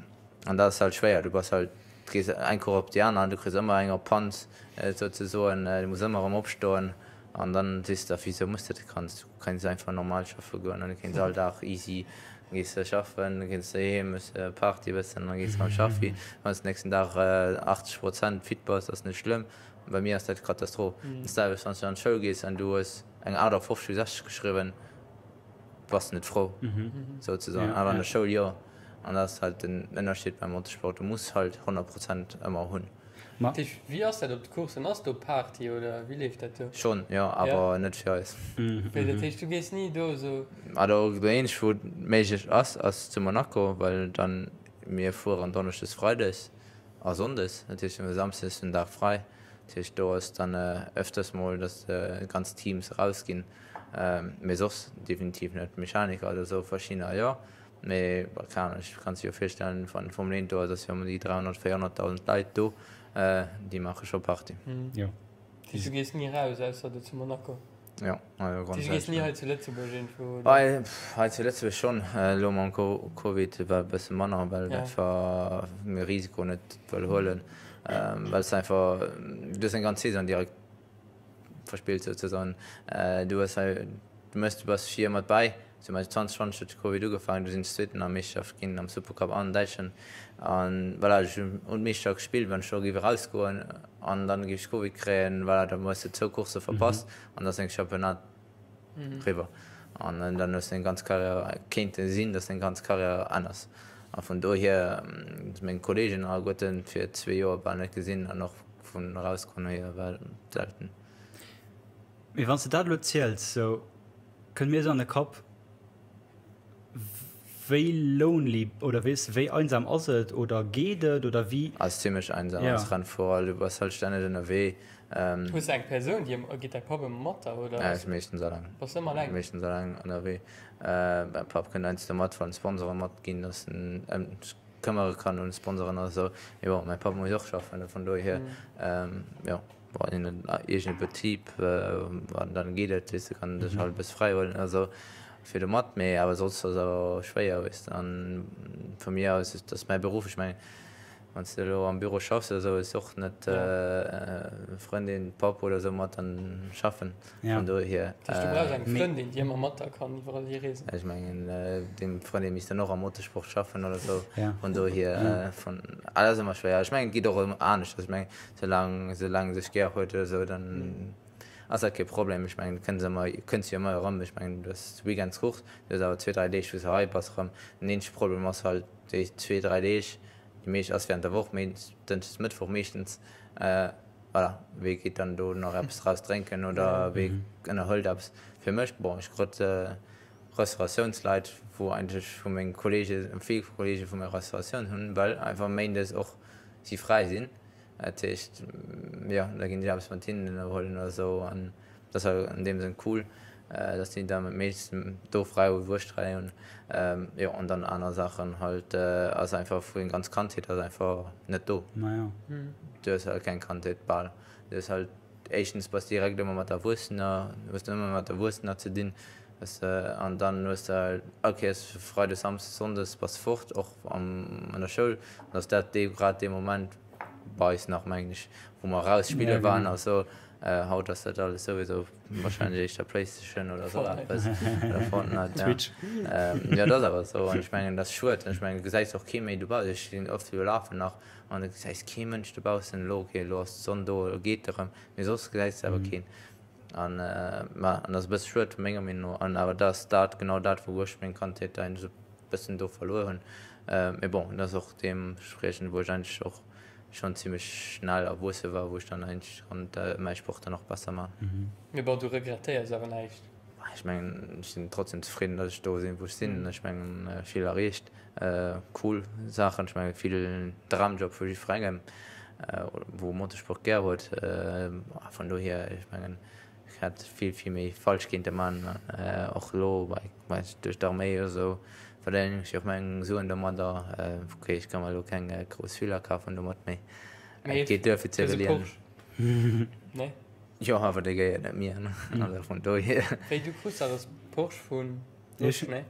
dat ass halt schwéier, du bass halt. Et geet eng Course op déi aner, du kriss ëmmer eng op d'Panz souzesoen, du muss ëmmer erëm opstoen an dann sees de der, wisou muss de dat? Kanns du kéints einfach normal schaffe goen an du kéints all Dag easy, gees de schaffen, gees de heem, hues de Party e bëssen an da gees de erëm schaffi. Wann s de nächsten Dag 80 Prozent fit bass, ass net schlëmm. Bei mir ass dat Katastroph. Dat selwecht wann s du an d'Schoul gees an du hues eng 58 vu 60 geschriwwen, bass net frou souzesoen, awer an der Schoul jo. An dat ass halt den Ënnerscheed beim Motorsport, du muss halt 100 Prozent ëmmer hunn.
Dat heescht, wéi ass dat op de Coursen? Ass do Party oder wéi leeft dat do?
Schonn, jo, awer net fir eis.
Wéi, dat heescht du gees ni do esou?
Also dat eenzegt wou et méiglech ass, ass zu Monaco, well dann mir fueren Donneschdes, Freides a Sonndes, dat heescht mir hu Samsdes den Dag fräi. Dat heescht do ass dann öfters mol, datt ganz Teams erausginn. Mee soss definitiv net. Mechaniker oder esou verschiddener jo, mee keng Ahnung, ech kann sech jo virstellen, wann Formel 1 do ass, ass jo ëm déi 300, 400.000 Leit do, déi maache scho Party.
Jo. Dat heescht du gees ni raus, ausser do zu Monaco?
Jo,
also grundsätzlech. Du gees ni hei zu Lëtzebuerg iergendwou, oder?
Hei zu Lëtzebuerg schonn, elo mam Covid war e bësse manner, well einfach mir Risiko net wëll huelen, well s einfach, du hues eng ganz Saison direkt verspillt souzesoen. Du hues hei, du méchs, du bass vir mat bäi, zum Beispill 2020 huet de Covid ugefaangen, du sinn ech Zweeten an der Meeschterschaft ginn am Supercup an Däitschen an voilà, ech hunn un d'Meeschterschaft gespillt, wann ech do géif erausgoen an dann géif ech Covid kréien, voilà, da hues de zwou Coursse verpasst an da ass deng Championnat riwwer an dann hues de deng ganz Karriär, kéinte sinn, dass deng ganz Karriär änners a vun dohier meng Kolleegen alleguerten fir zwee Joer bal net gesinn an och Vun erausgoen hier war selten.
Mee wann s de dat elo ziels, sou kënnt mir esou an de Kapp, wéi lonely oder weess de, wéi einsam ass et oder geet et oder wéi?
Ass zimlech einsam als Rennfuerer, du bass halt stänneg ënnerwee.
Hues de eng Persoun, déi ëmmer, geet däi Papp ëmmer mat der oder?
Nee, ech meeschtens alleng.
Bass ëmmer alleng?
Meeschtens alleng ënnerwee. Mäi Papp kënnt heiansdo mat, wann Sponsoren matginn, dass en këmmere kann un Sponsoren oder sou, mee bon, mäi Papp muss och schaffen, vun dohier, jo, wann hien en eegene Betrib, wann dann geet et, weess de, kann en sech halt e bësse fräi huelen oder sou fir do mat, mee awer soss ass awer schwéier, weess de, an vu mir aus, et ass mäi Beruff, ech mengen, Wann s de elo am Büro schaffs oder sou, hues de och net Frëndin, Papp oder sou mat an schaffen. Vun dohier.
Dat heescht, du brauchs eng Frëndin, déi ëmmer mat der kann iwwerall hi reesen?
Ech mengen, deng Frëndin misst dann och am Motorsport schaffen oder sou. Vun dohier, vun, ah, dat ass ëmmer schwéier. Ech mengen, et geet och ëm anescht. Also ech mengen, soulaang, soulaang e sech gär huet oder sou, dann ass dat kee Problem. Ech mengen, du kënns ëmmer, kënns jo ëmmer erëm. Ech mengen, du hues Weekends Course, du hues awer zwee, dräi Deeg, wou s de hei bass erëm. Den eenzege Problem ass halt déi zwee, dräi Deeg, Déi meescht ass während der Woch, Dënschdes, Mëttwoch meeschtens. Voilà, wee geet dann do nach eppes draus drénken oder wee ënnerhëlt eppes? Fir mech, bon, ech krut Restauratiounsleit, wou eigentlech vu menge Kollege, vill Kollege vu menger Restauratioun hunn, well einfach méindes och si fräi sinn. Dat heescht, jo, da ginn ech eppes mat hinnen ënnerhuelen oder esou an Dat ass an deem Sënn cool, dass déi da meeschtens do fräi hunn, wou ech fräi hunn. Jo, an dann aner Saachen halt ass einfach vu eng ganz Kandheet ass einfach net do. Du hues halt keng Kandheet bal. Du hues halt éischtens bass direkt ëmmer mat Erwuessener, hues du ëmmer mat Erwuessener ze dinn, weess de, an dann hues de halt all Kéiers Freides, Samsdes, Sonndes bass de fort, och am an der Schoul, an ass dat dee grad dee Moment bei eis nach mengen ech, wou mer eraus spille waren a sou. Haut ass dat alles souwisou wahrscheinlech éischter Playstation oder sou eppes oder Fortnite. Twitch. Jo, dat ass awer esou an ech mengen, dat ass schued. Ech mengen, du gesäis och kee méi dobaussen. Ech sinn oft iwwerlafen nach an du gesäis kee Mënsch dobaussen. Elo, okay, elo ass d'Sonn do, elo geet erëm, mee soss gesäis de awer keen. An ma an dat ass e bësse schued menger Meenung no. An awer dat ass dat genau dat, wou ech meng Kandheet eigentlech e bëssen do verluer hunn. Mee bon, dat ass och deemspriechend, wou ech eigentlech och schonn zimmlech schnell erwuesse war, wou ech dann eigentlech konnt mäi Sport dann och besser man.
Mee bon, du regrettéiers awer näischt?
Ech mengen, ech sinn trotzdem zefridden, datt ech do sinn, wou ech sinn. Ech mengen, vill erreecht, cool Saachen. Ech mengen, vill Dramjob vu jiddwerengem, wou Motorsport gär huet. Vun dohier, ech mengen, Ech hätt vill, vill méi falsch kéinte man. Och elo bei duerch d'Arméi oder sou verdéinen ech jo och meng Suen domadder. Ok, ech ka mer elo keng grouss Villa kafen domat, mee et geet duer fir ze iwwerliewen.
Nee?
Jo, awer dee gehéiert net mir, also vun dohier.
Wéi, du krus dach e Porsche vun Losch, nee?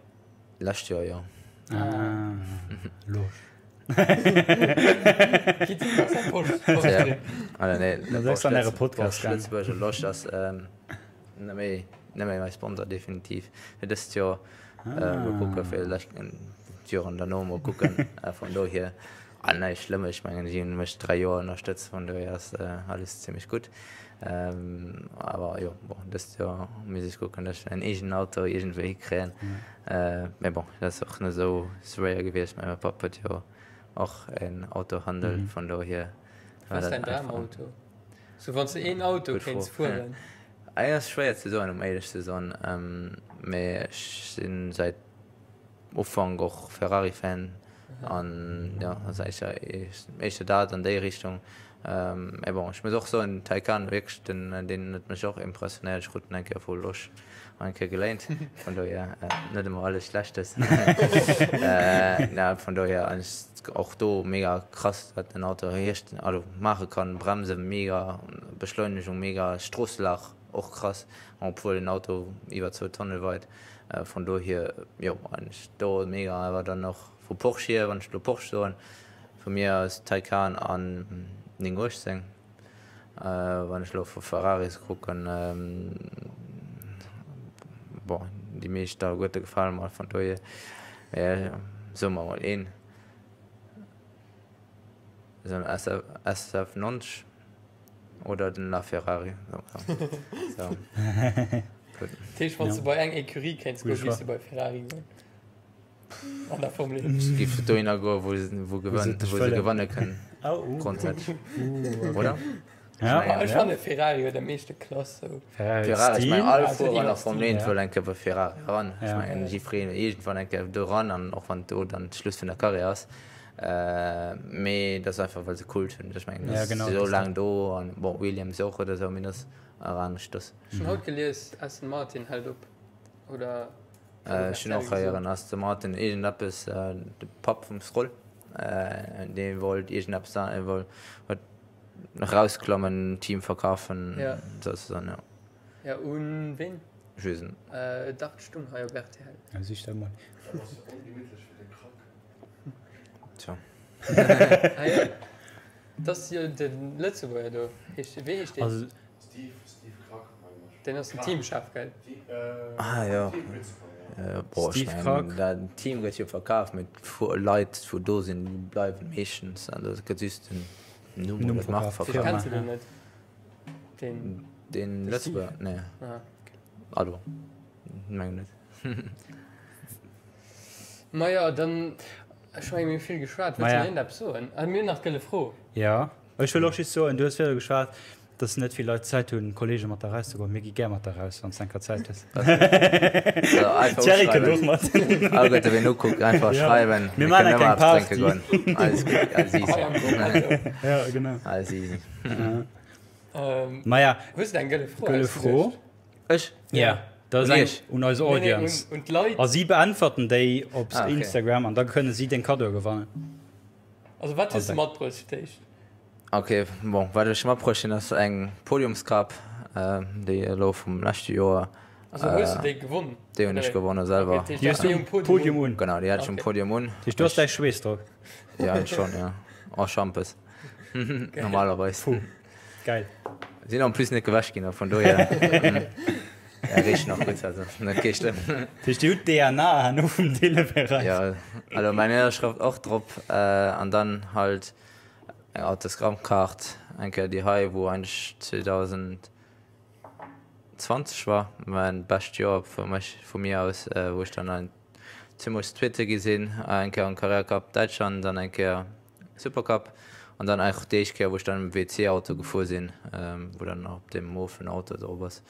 Lescht Joer, jo.
Ah, Losch.
Lëtzebuerg a Losch ass net méi net méi mäi Sponsor definitiv fir dëst Joer. Mol kucke villäicht d'Joren derno mol kucken. Vun dohier näischt Schlëmmes. Ech mengen si hunn mech 3 Joer ënnerstëtzt, vun dohier ass alles zimmlech gutt. Awer jo bon dëst Joer misst ech kucken, datt ech mäin eegenen Auto iergendwéi hikréien. Mee bon dat ass och net esou schwéier gewiescht, mä mäi Papp huet jo och en Autohandel, vun dohier
war dat einfach. Wat ass däin Dramauto? Sou wann s de een Auto kéints fueren?
Ei ass schwéier ze soen, om éierlech ze soen, mee ech sinn säit Ufank och Ferrari Fan an jo ass éischter éischter dat an déi Richtung. Mee bon ech muss och soen Taycan wierklech den deen huet mech och impressionéiert. Ech krut en eng Kéier vu Losch eng Kéier geléint, vun dohier net ëmmer alles Schlechtes. Na vun dohier och do mega krass wat den Auto hiercht also maache kann, Bremse mega, Beschleunegung mega, Stroosselach och krass, obwuel den Auto iwwer zwou Tonne weit. Vun dohier jo eigentlech do mega, awer dann och vu Porsche hier, wann ech elo Porsche soen, vu mir aus Taycan an 918. Wann ech elo vu Ferraris kucken, bon déi meescht alleguerte gefale mer, vun dohier soe mer mol een, esou en SF 90. Oder den LaFerrari.
So. Dat heescht, wann s de bei eng Ecurie kéints goen, géifs de bei Ferrari goen? An der Formel 1.
Ech géif dohinner goen, wou se, wou gewënn, wou se gewanne kënnen. Grondsätzlech. Oder?
Ja. Ech fanne Ferrari huet am meeschte Klass. Sou.
Ferrari, ech mengen, all Fuerer an der Formel 1 wëll eng Kéier bei Ferrari eran. Ech mengen, jiddwereen wëll iergendwann eng Kéier do eran, an och wann do dann d'Schluss vun der Karriär ass. Mee dat ass einfach well se Kult hunn. Ech mengen dat ass esou laang do an bon Williams och oder esou, mee dat ass nach aneschters.
Ech hunn haut gelies Aston Martin hält op oder
Ech hunn och héieren Aston Martin iergendeppes, de Papp vum Stroll dee wollt iergendeppes da huet erausklammen, Team verkafen souzesoen jo.
Jo un ween?
Ech weess et
net. Dach et stung hei op rtl.
Sich dat mol.
Dat ass ongemittlech fir de Krack.
Tja.
Ah jo, dat ass jo de Lëtzebuerger do. Heescht, wéi heescht deen?
Also,
Steve, Steve Krack, mengen ech.
Deen ass den Teamchef, gell?
Ah jo.
Team Principal, ja.
Boah, ech
Steve
mengen,
Krack.
dat Team gëtt jo verkaf, mee d'Leit, wou do sinn, déi bleiwen meeschtens. Also et gëtt just den Numm
Numm
oder d'Mark
verkaf,
verkaf.
Kenns du deen net? Deen,
Den
de Steve?
Lëtzebuerger? Nee.
Ah.
Also, mengen net.
Majo, dann, ech mengen, mir hu vill geschwat. Wëlls du
Maja.
nach iergendeppes soen? Ah, mir hunn nach d'gëlle Fro.
Ja, ech wëll och just soen, du hues virdru geschwat, dass net vill Leit Zäit hunn, Kollege mat der erauszegoen. Mir gi gär mat der raus, wann s de eng Kéier Zäit hues.
Also einfach
Thierry kënnt
uschreiwen.
och mat.
Alleguerte ween ukuckt, einfach
Ja.
schreiwen.
Mir
Mir
maachen
kënnen
eng
ëmmer
kleng
eppes drénke
Party.
goen. Alles gutt, alles easy.
Hei am Grupp, also.
Ja, genau.
Alles easy.
Maja,
Hues de eng gëlle Fro
gëlle Fro.
ausgeduecht?
Ech?
Ja, dat ass
Un
eng
iech?
un eis
Nee, nee,
Audience.
un, un d'Leit.
A si beäntwerten déi op
Ah, okay.
Instagram an da kënne si deng Kaddoe gewannen.
Also wat hues de
Also-
matbruecht fir d'éischt?
Ok, bon, wat ech matbruecht hunn ass eng Podiumskap, déi elo vum leschte Joer.
Also hues du déi gewonnen?
Déi hunn ech gewonne selwer.
Okay,
Déi hues du um Podium un.
Genau, déi hat ech um
Okay.
Podium un.
Dat heescht, du has däi Schweessdrock.
Ja, eigentlich schon, ja. Och Schampes. Normalerweis.
Puh, geil.
Sinn en plus net gewäsch ginn, vun dohier. Ja, riech nach gutt, also net kee schlëmm.
Dat heescht, dir hutt d'DNA herno vum Deeleberäich.
Ja, also mäin Ënnerschrëft och drop an dann halt eng Autogrammkaart, eng Kéier déi hei, wou eigentlech 2020 war mäin bescht Joer fir mech, vu mir aus, wou ech dann ein zweemol Zweete gi sinn, eng Kéier am Carrera Cup Däitschland, dann eng Kéier Supercup an dann och déi éischt Kéier wou ech dann am WC Auto gefuer sinn, wou dann och op deem mofen Auto drop ass.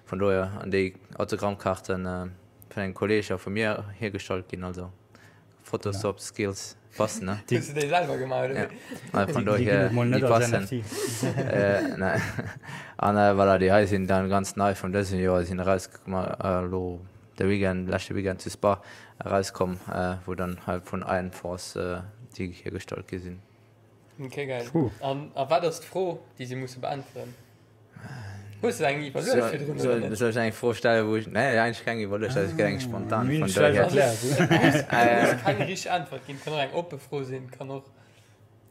Vun dohier an déi Autogrammkaarten vun engem Kolleg a vu mir hiergestallt ginn, also Photoshop Skills passen ne?
Hues du déi selwer gemaach oder wéi?
Ja, vun dohier déi passen. An voilà, déi hei sinn dann ganz nei vun dësem Joer, sinn erauskomm elo de Weekend, leschte Weekend zu Spa erauskomm, wou dann hei vun Iron Force déi hiergestallt gi sinn.
Ok, geil. An a wat ass d'Fro, déi si musse beäntweren? Hues de eng iwwerluecht virdrun oder net?
Soll ech eng Fro stellen, wou ech, nee, eigentlech keng iwwerluecht, dat ass gär eng spontan.
Mir hunn
Vun
et schlecht
dohier.
erkläert.
Et muss keng richteg Äntwert ginn, kann och eng oppe Fro sinn, kann och.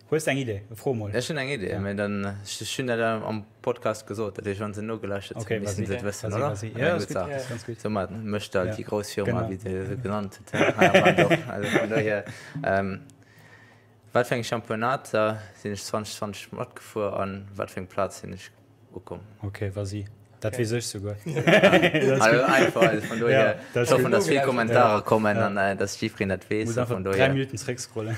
Hues de eng Idee? Fro mol.
Ech hunn eng Idee, mee dann, ech hunn dat am Podcast gesot, dat heescht, wann se nogelauschtert hunn,
missten
se et wëssen,
oder?
Okay, vas-y. Ja, ass gutt, ass ganz gutt. Soumat mécht alt déi grouss Firma, wéi de se genannt huet, hei am Land och. Also vun dohier, wat fir eng Championnater sinn ech 2020 matgefuer an wat fir eng Plaz sinn ech ukomm?
Okay, vas-y. Dat weess ech souguer.
Also einfach, also vun dohier, ech hoffen, dass vill Kommentarer kommen an dass jiddwereen dat weess.
Muss einfach 3 Minuten zréckscrollen.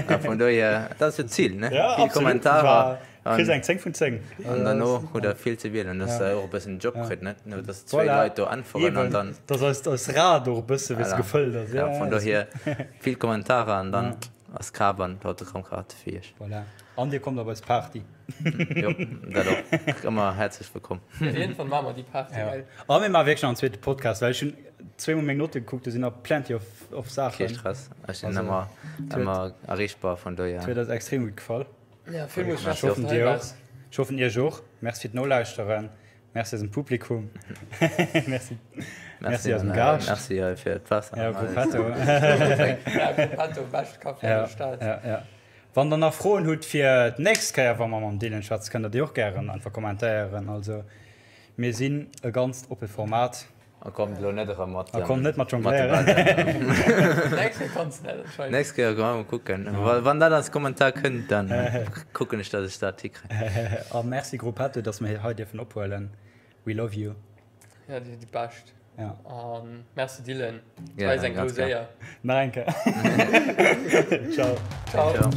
A vun dohier, dat ass jo d'Zil, ne? Vill Kommentarer.
Kriss eng 10 vun 10.
An derno hutt der vill ze wielen, dass der och e bëssen Job kritt, net? Nur dass zwéi Leit do äntweren an dann.
Dass eist eist Rad och e bësse wéi se gefëllt ass.
Ja, vun dohier vill Kommentarer an dann ass Kap an d'Autogrammkaart fir iech.
Voilà. An dir kommt op eis Party.
Jo, dat och. Ëmmer häerzlech wëllkomm.
Op jeden Fall maache mer déi Party,
Ja.
well.
A mir maache wierklech nach en zweete Podcast, well ech hunn zweemol meng Notte gekuckt, do sinn nach plenty of, of Saachen.
Kee Stress, ech sinn
Also,
ëmmer,
et huet,
ëmmer erreechbar, vun dohier.
et huet eis extrem gutt gefall.
Ja, villmools
Ech
Merci, dass
hoffen
du hei
dir och.
waars.
Ech hoffen iech och. Merci fir d'Nolauschteren. Merci eisem Publikum. Merci, merci eisem Gaascht.
Merci fir d'Waasser.
Ja, Gruppetto.
Ja, Gruppetto, beschte Café an der Stad.
Ja, ja. Wann der nach Froen hutt fir d'nächst Kéier wa mer mam Dylan schwätzen, kënnt der déi och gären einfach kommentéieren. Also mir sinn e ganzt oppe Format.
A kommt elo net erëm mat
A kommt net mat jongléieren.
Nächst Kéier kanns de dat anscheinend.
Nächst Kéier mol kucken. Wann dat als Kommentar kënnt, dann kucken ech, dass ech dat hikréien.
A merci Gruppetto, dass mer hei dierfen ophuelen. We love you.
Ja, dir sidd déi Bescht.
Ja.
A merci Dylan. Et war eis eng grouss Éier.
Nach eng Kéier. Ciao.
Ciao.
Ciao.